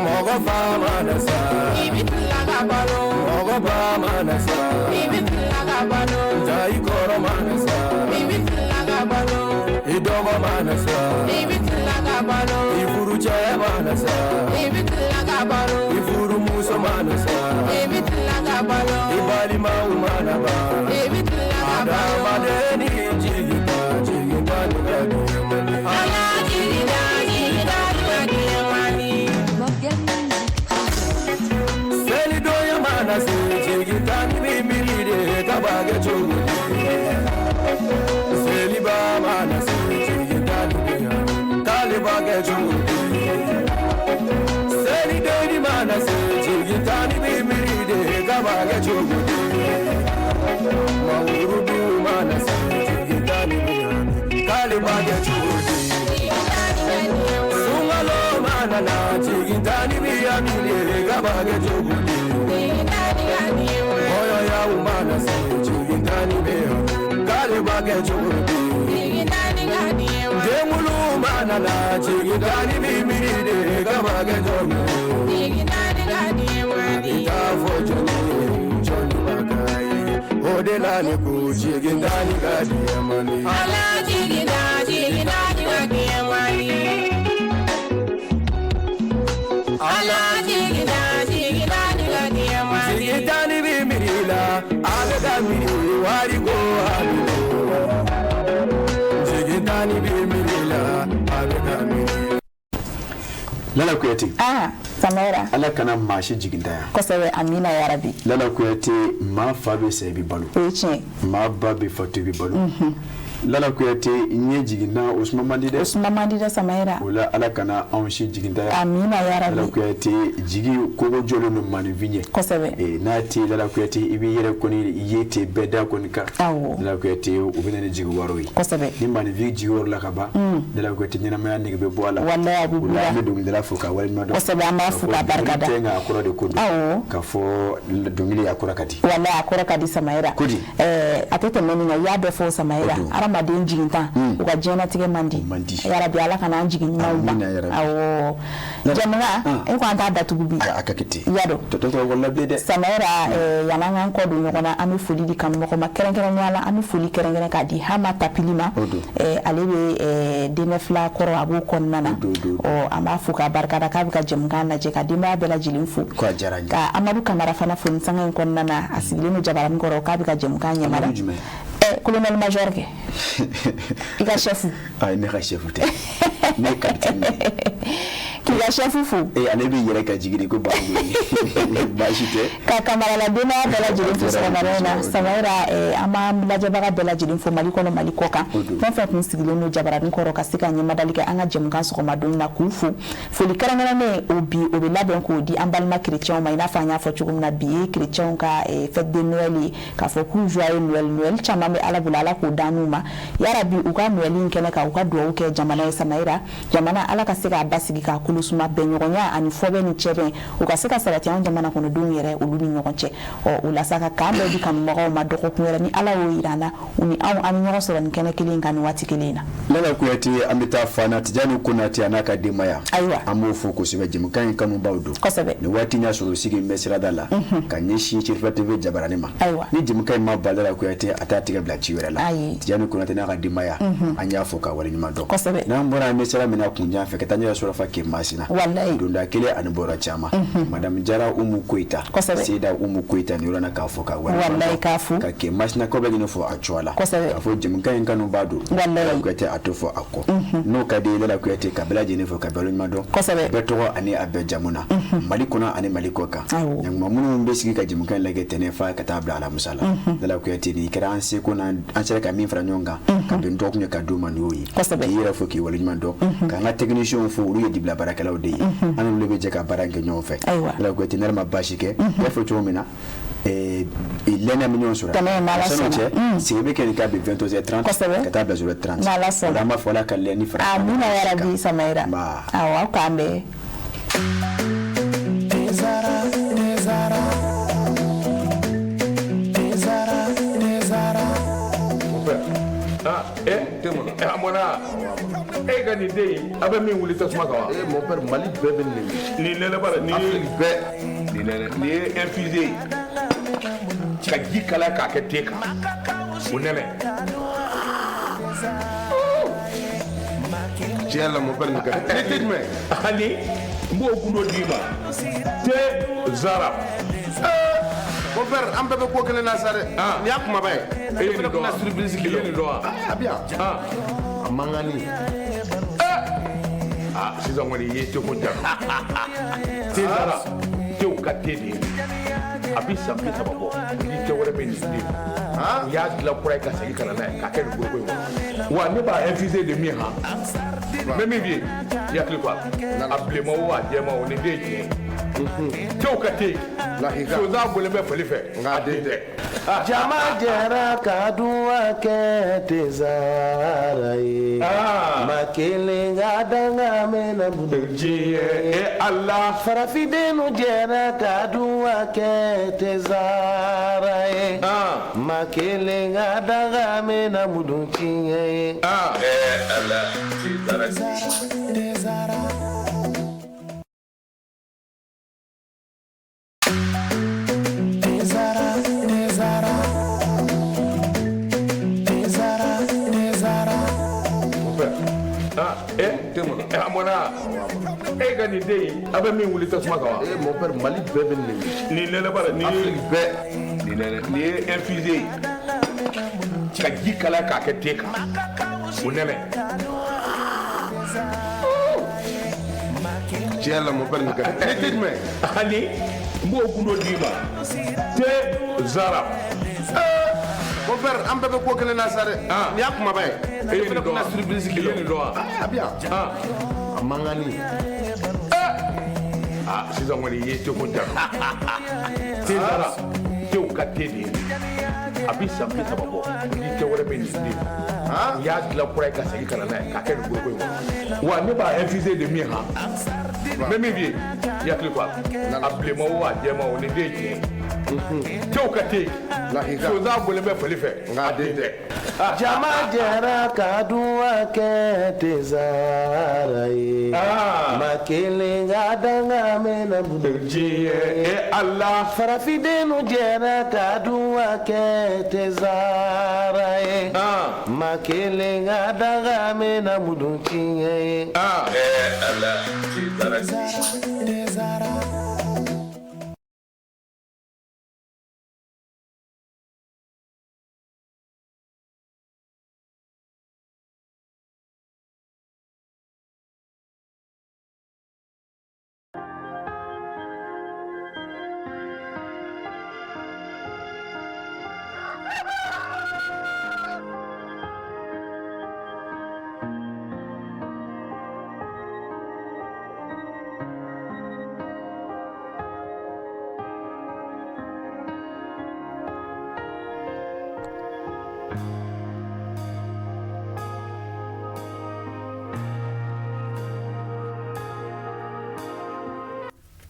Mɔgɔ fa mana sa, i bɛ tila ka balo. Mɔgɔ ba mana sa, i bɛ tila ka balo. Ja i kɔrɔ mana sa, i bɛ tila ka balo. I dɔgɔ mana sa, i bɛ tila ka balo. I furucɛ mana sa, i bɛ tila ka balo. I furumuso mana sa, i bɛ tila ka balo. I balimaw mana ban, i bɛ tila ka balo. Adamaden ni jigi ta, jigi ta ni ka di mali. Ala jigi ta, jigi ta ni ka di mali. Selidonya mana se, jigi ta ni bi miiri de ka b'a kɛ cogo di? Seliba mana se, jigi ta ni bi yan, k'ale b'a kɛ cogo di? Selideni mana se, jigi ta ni bi miiri de ka b'a kɛ cogo di? Mawurudu mana se, jigi ta ni bi yan, k'ale b'a kɛ cogo di? Sunkalo mana na, jigi ta ni bi yan de ka b'a kɛ cogo di? Kɔɲɔyaw mana se, jigi ta ni bi yan, k'ale b'a kɛ cogo di? Denkulu mana na, jigi ta ni bi miiri de ka b'a kɛ cogo di? A bɛ taa fɔ jɔnni ye, jɔnni b'a k'a ye? O de la ne ko jigi ta ni ka di mali. Ala jigi ta, jigi ta ni ka di mali. Ala jigi ta, jigi ta ni ka di mali. Jigi ta ni bi miiri la, a bɛ ka miiri wari ko a bɛ ko. Jigi ta ni bi miiri la, a bɛ ka miiri. Lala Kuyate. Samayira. Ala kana maa si jigintanya. Kosɛbɛ, amina yarabi. Lala Kuyate, maa fa bɛ sa, i bɛ balo. O ye tiɲɛ. Maa ba bɛ fatu, i bɛ balo. Lala Kuyate, n ye jigintan, o suma man di dɛ. O suma man di dɛ, Samayira. O la, Ala kana anw si jigintanya. Amina yarabi. Lala Kuyate, jigi kogo jɔlen don maaninfin ɲɛ. Kosɛbɛ. N'a tɛ, Lala Kuyate, i b'i yɛrɛ kɔni ye ten bɛɛ da kɔni kan. Awɔ. Lala Kuyate, o bɛ na ni jigi waro ye. Kosɛbɛ. Ni maaninfin jigi wɔrɔ la ka ban. Lala Kuyate, ɲɛnamaya nege bɛ bɔ a la. Walayi, a bɛ bɔ a la. O la, an bɛ dɔnkilidala fo k'a waleɲuman dɔn. Kosɛbɛ, an b'a fo k'a barika da. Dɔnkili tɛ nka a kɔrɔ de ko don. Awɔ. K'a fɔ dɔnkili a kɔrɔ ka di. Walayi, a kɔrɔ ka di, Samayira. Ko di? A tɛ tɛmɛ nin kan, i y'a bɛɛ fɔ, Samayira. Adamaden jigintan u ka diɲɛnatigɛ man di yarabi Ala kana an jigin ɲumanw ban. Awɔ, Jɛmukan e ko an t'a datugu bi. A ka kɛ ten. I y'a dɔn. Tɔ tɔ wala bilen dɛ. Samayira, yan'an k'an kɔ don ɲɔgɔn na, an bɛ foli di kanubagaw ma, kɛrɛnkɛrɛnnenya la an bɛ foli kɛrɛnkɛrɛn k'a di Hama Tapili ma. Ale bɛ denkɛ fila kɔrɔ, a b'o kɔnɔna na. Ɔ, an b'a fo k'a barikada k'a bɛ ka jɛmukan lajɛ, ka denbaya bɛɛ lajɛlen fo. K'a diyara n ye. Ka Amadu Kamara fana fo nin sanga in kɔnɔna na, a sigilen don jabaranin kɔrɔ k'a bɛ ka jɛmukan ɲɛmada. Amadu jumɛn? Colonel major kɛ. I ka chef. Ayi, ne ka chef tɛ. Ne ye capitaine ye. K'i ka chef fo. Ale b'i yɛrɛ ka jigin de ko baasi tɛ. Ka Kamarala denbaya bɛɛ lajɛlen fo sɔgɔmada in na. Samayira, an b'an lajɛbaga bɛɛ lajɛlen fo Mali kɔnɔ, Mali kɔ kan. Fɛn fɛn tun sigilen don jabaranin kɔrɔ ka se ka ɲɛmadali kɛ an ka jɛmukan sɔgɔmadon na, k'u fo. Foli kɛrɛnkɛrɛnnen o bi o bɛ labɛn k'o di an balima chrétiens ma, i n'a fɔ an y'a fɔ cogo min na, bi ye chrétiens ka fête de Noël ye, k'a fɔ k'u joyeux Noël. Noël caman bɛ Ala bolo, Ala k'o d'an n'u ma yarabi. U ka Noël in kɛnɛ kan, u ka dugawu kɛ jamana ye. Samayira, jamana Ala ka se k'a basigi, k'a kolo suma, bɛnɲɔgɔnya ani fɔbɛn ni cɛbɛn u ka se ka sabati an jamana kɔnɔdenw yɛrɛ olu ni ɲɔgɔn cɛ. Ɔ, o la sa, ka k'an bɛɛ di kanubagaw ma dɔgɔkun wɛrɛ, ni Ala y'o yira an na, u ni anw an bɛ ɲɔgɔn sɔrɔ nin kɛnɛ kelen kan nin waati kelen in na. Lala Kuyate, an bɛ taa Fana, Tijani Konate a n'a ka denbaya. Ayiwa. An b'o fo kosɛbɛ, jɛmukan in kanubaw don. Kosɛbɛ. Nin waati in y'a sɔrɔ sigi bɛ sirada la ka ɲɛsin Serifa TV jabaranin ma. Ayiwa. Ni jɛmukan in ma ban, Lala Kuyate a t'a tigɛ bila ci wɛrɛ la. Ayi. Tijani Konate n'a ka denbaya. An y'a fo ka waleɲuman dɔn. Kosɛbɛ. N'an bɔra, an bɛ sira min na kunjan fɛ ka taa ɲɛ sɔrɔ fa kɛ Masina. Walayi. Donda kelen ani bɔra caman. Madame Jara Umu Koyita. Kosɛbɛ. Seyida Umu Koyita nin yɔrɔ na k'a fɔ ka waleɲuman dɔn. Walayi, k'a fo. Ka kɛ Masina kaw bɛɛ lajɛlen fo a cogoya la. Kosɛbɛ. K'a fɔ jɛmukan in kanuba don. Walayi. Lala Kuyate a to fɔ a kɔ. N'o ka di ye, Lala Kuyate, ka bɛɛ lajɛlen fo ka bɛɛ waleɲuman dɔn. Kosɛbɛ. Bɛɛ tɔgɔ ani a bɛɛ jamu na. Mali kɔnɔ ani Mali kɔ kan. Awɔ. Ɲankuma minnu bɛ sigi ka jɛmukan in lajɛ tɛnɛn fa ka taa bila alamisa la. Lala Kuyate, nin kɛra an seko n'an an sera ka min fara ɲɔgɔn kan. Ka bɛn dɔgɔkun ye ka d'u ma, nin y'o ye. Kosɛbɛ. K'i yɛrɛ fo k'i waleɲuman dɔn. K'an ka techniciens fo, olu ye dibila baarakɛlaw de ye. An n'olu bɛ jɛ ka baara in kɛ ɲɔgɔn fɛ. Ayiwa. Lala Kuyate, ne yɛrɛ ma baasi kɛ. I y'a fɔ cogo min na, lɛnɛ bɛ ɲɔgɔn sɔrɔ. Tɛnɛn, n'Ala Sann'o sɔnna. cɛ, sigi bɛ kɛ nin kan bi 22h30. Kosɛbɛ. Ka taa bila 0h30. N'Ala sɔnna. O la an b'a fɔ Ala ka lɛnni fara. Amina yarabi, Samayira. Nba. Awɔ, aw k'an bɛn. Zara, Zara, Zara, Zara. Ah, a mɔna e ka nin den in, a bɛ min wuli tasuma kan wa? Mon père, Mali bɛɛ bɛ nin Nin nɛnɛ b'a la nin ye. Afrique bɛɛ. Nin nɛnɛ nin ye infusé ye ka ji kalaya k'a kɛ te kan, o nɛnɛ. Tiɲɛ la, mon père, nin ka di. Ne tɛ jumɛn? Ani n b'o gundo d'i ma, te Zara. Mon père, an bɛɛ bɛ ko kelen na sa dɛ. Nin y'a kumaba ye. E ye nin fana dɔn wa? bɛna surprise k'i I ye nin dɔn wa? A bɛ yan. A mankanni. Ah, sisan kɔni i ye teko ja. Te Zara, tew ka te de ye. A bɛ san 30 bɔ, ni te wɛrɛ bɛ nin den. U y'a dilan kura ye ka segin ka na n'a ye k'a kɛ nin foroko in kɔnɔ. Wa ne b'a infusé de min han. N bɛ min f'i ye, i hakili to a la. A bilenman o, a jɛman o, nin den ye tiɲɛ ye. Tew ka te. Sonsan bɔlen bɛ fali fɛ. Nka a den tɛ. Jama jɛra ka duwa kɛ tezara ye. Ma kelen ka danga mɛna Diɲɛ e Ala. Farafindenw jɛra ka duwa kɛ tezara ye. Ma kelen ka danga mɛna mudu tiɲɛ ye. Ala, te Zara. Zara. Zara, Zara, Zara, Zara. Ah, a mɔna e ka nin den in, a bɛ min wuli tasuma kan wa? Mon père, Mali bɛɛ bɛ nin Nin nɛnɛ b'a la nin ye. Afrique bɛɛ. Nin nɛnɛ nin ye infusé ye ka ji kalaya k'a kɛ te kan, o nɛnɛ. Tiɲɛ la, mon père, nin ka di. Ne tɛ jumɛn? Ani n b'o gundo d'i ma, te Zara. Mon père, an bɛɛ bɛ ko kelen na sa dɛ. Nin y'a kumaba ye. E ye nin fana dɔn wa? bɛna surprise k'i I ye nin dɔn wa? A bɛ yan. A mankanni. Ah, sisan kɔni i ye teko ja. Te Zara, tew ka te de ye. A bɛ san 30 bɔ, ni te wɛrɛ bɛ nin den. U y'a dilan kura ye ka segin ka na n'a ye k'a kɛ nin foroko in kɔnɔ. Wa ne b'a infusé de min han. N bɛ min f'i ye, i hakili to a la. A bilenman o, a jɛman o, nin den ye tiɲɛ ye. Tew ka te. Sonsan bɔlen bɛ fali fɛ. Nka a den tɛ. Jama jɛra ka duwa kɛ Tezara ye. Maa kelen ka danga mɛnna minnu e Ala. Farafindenw jɛra ka duwa kɛ Tezara ye. Maa kelen ka danga mɛnna minnu tiɲɛ ye. Ala Tezara.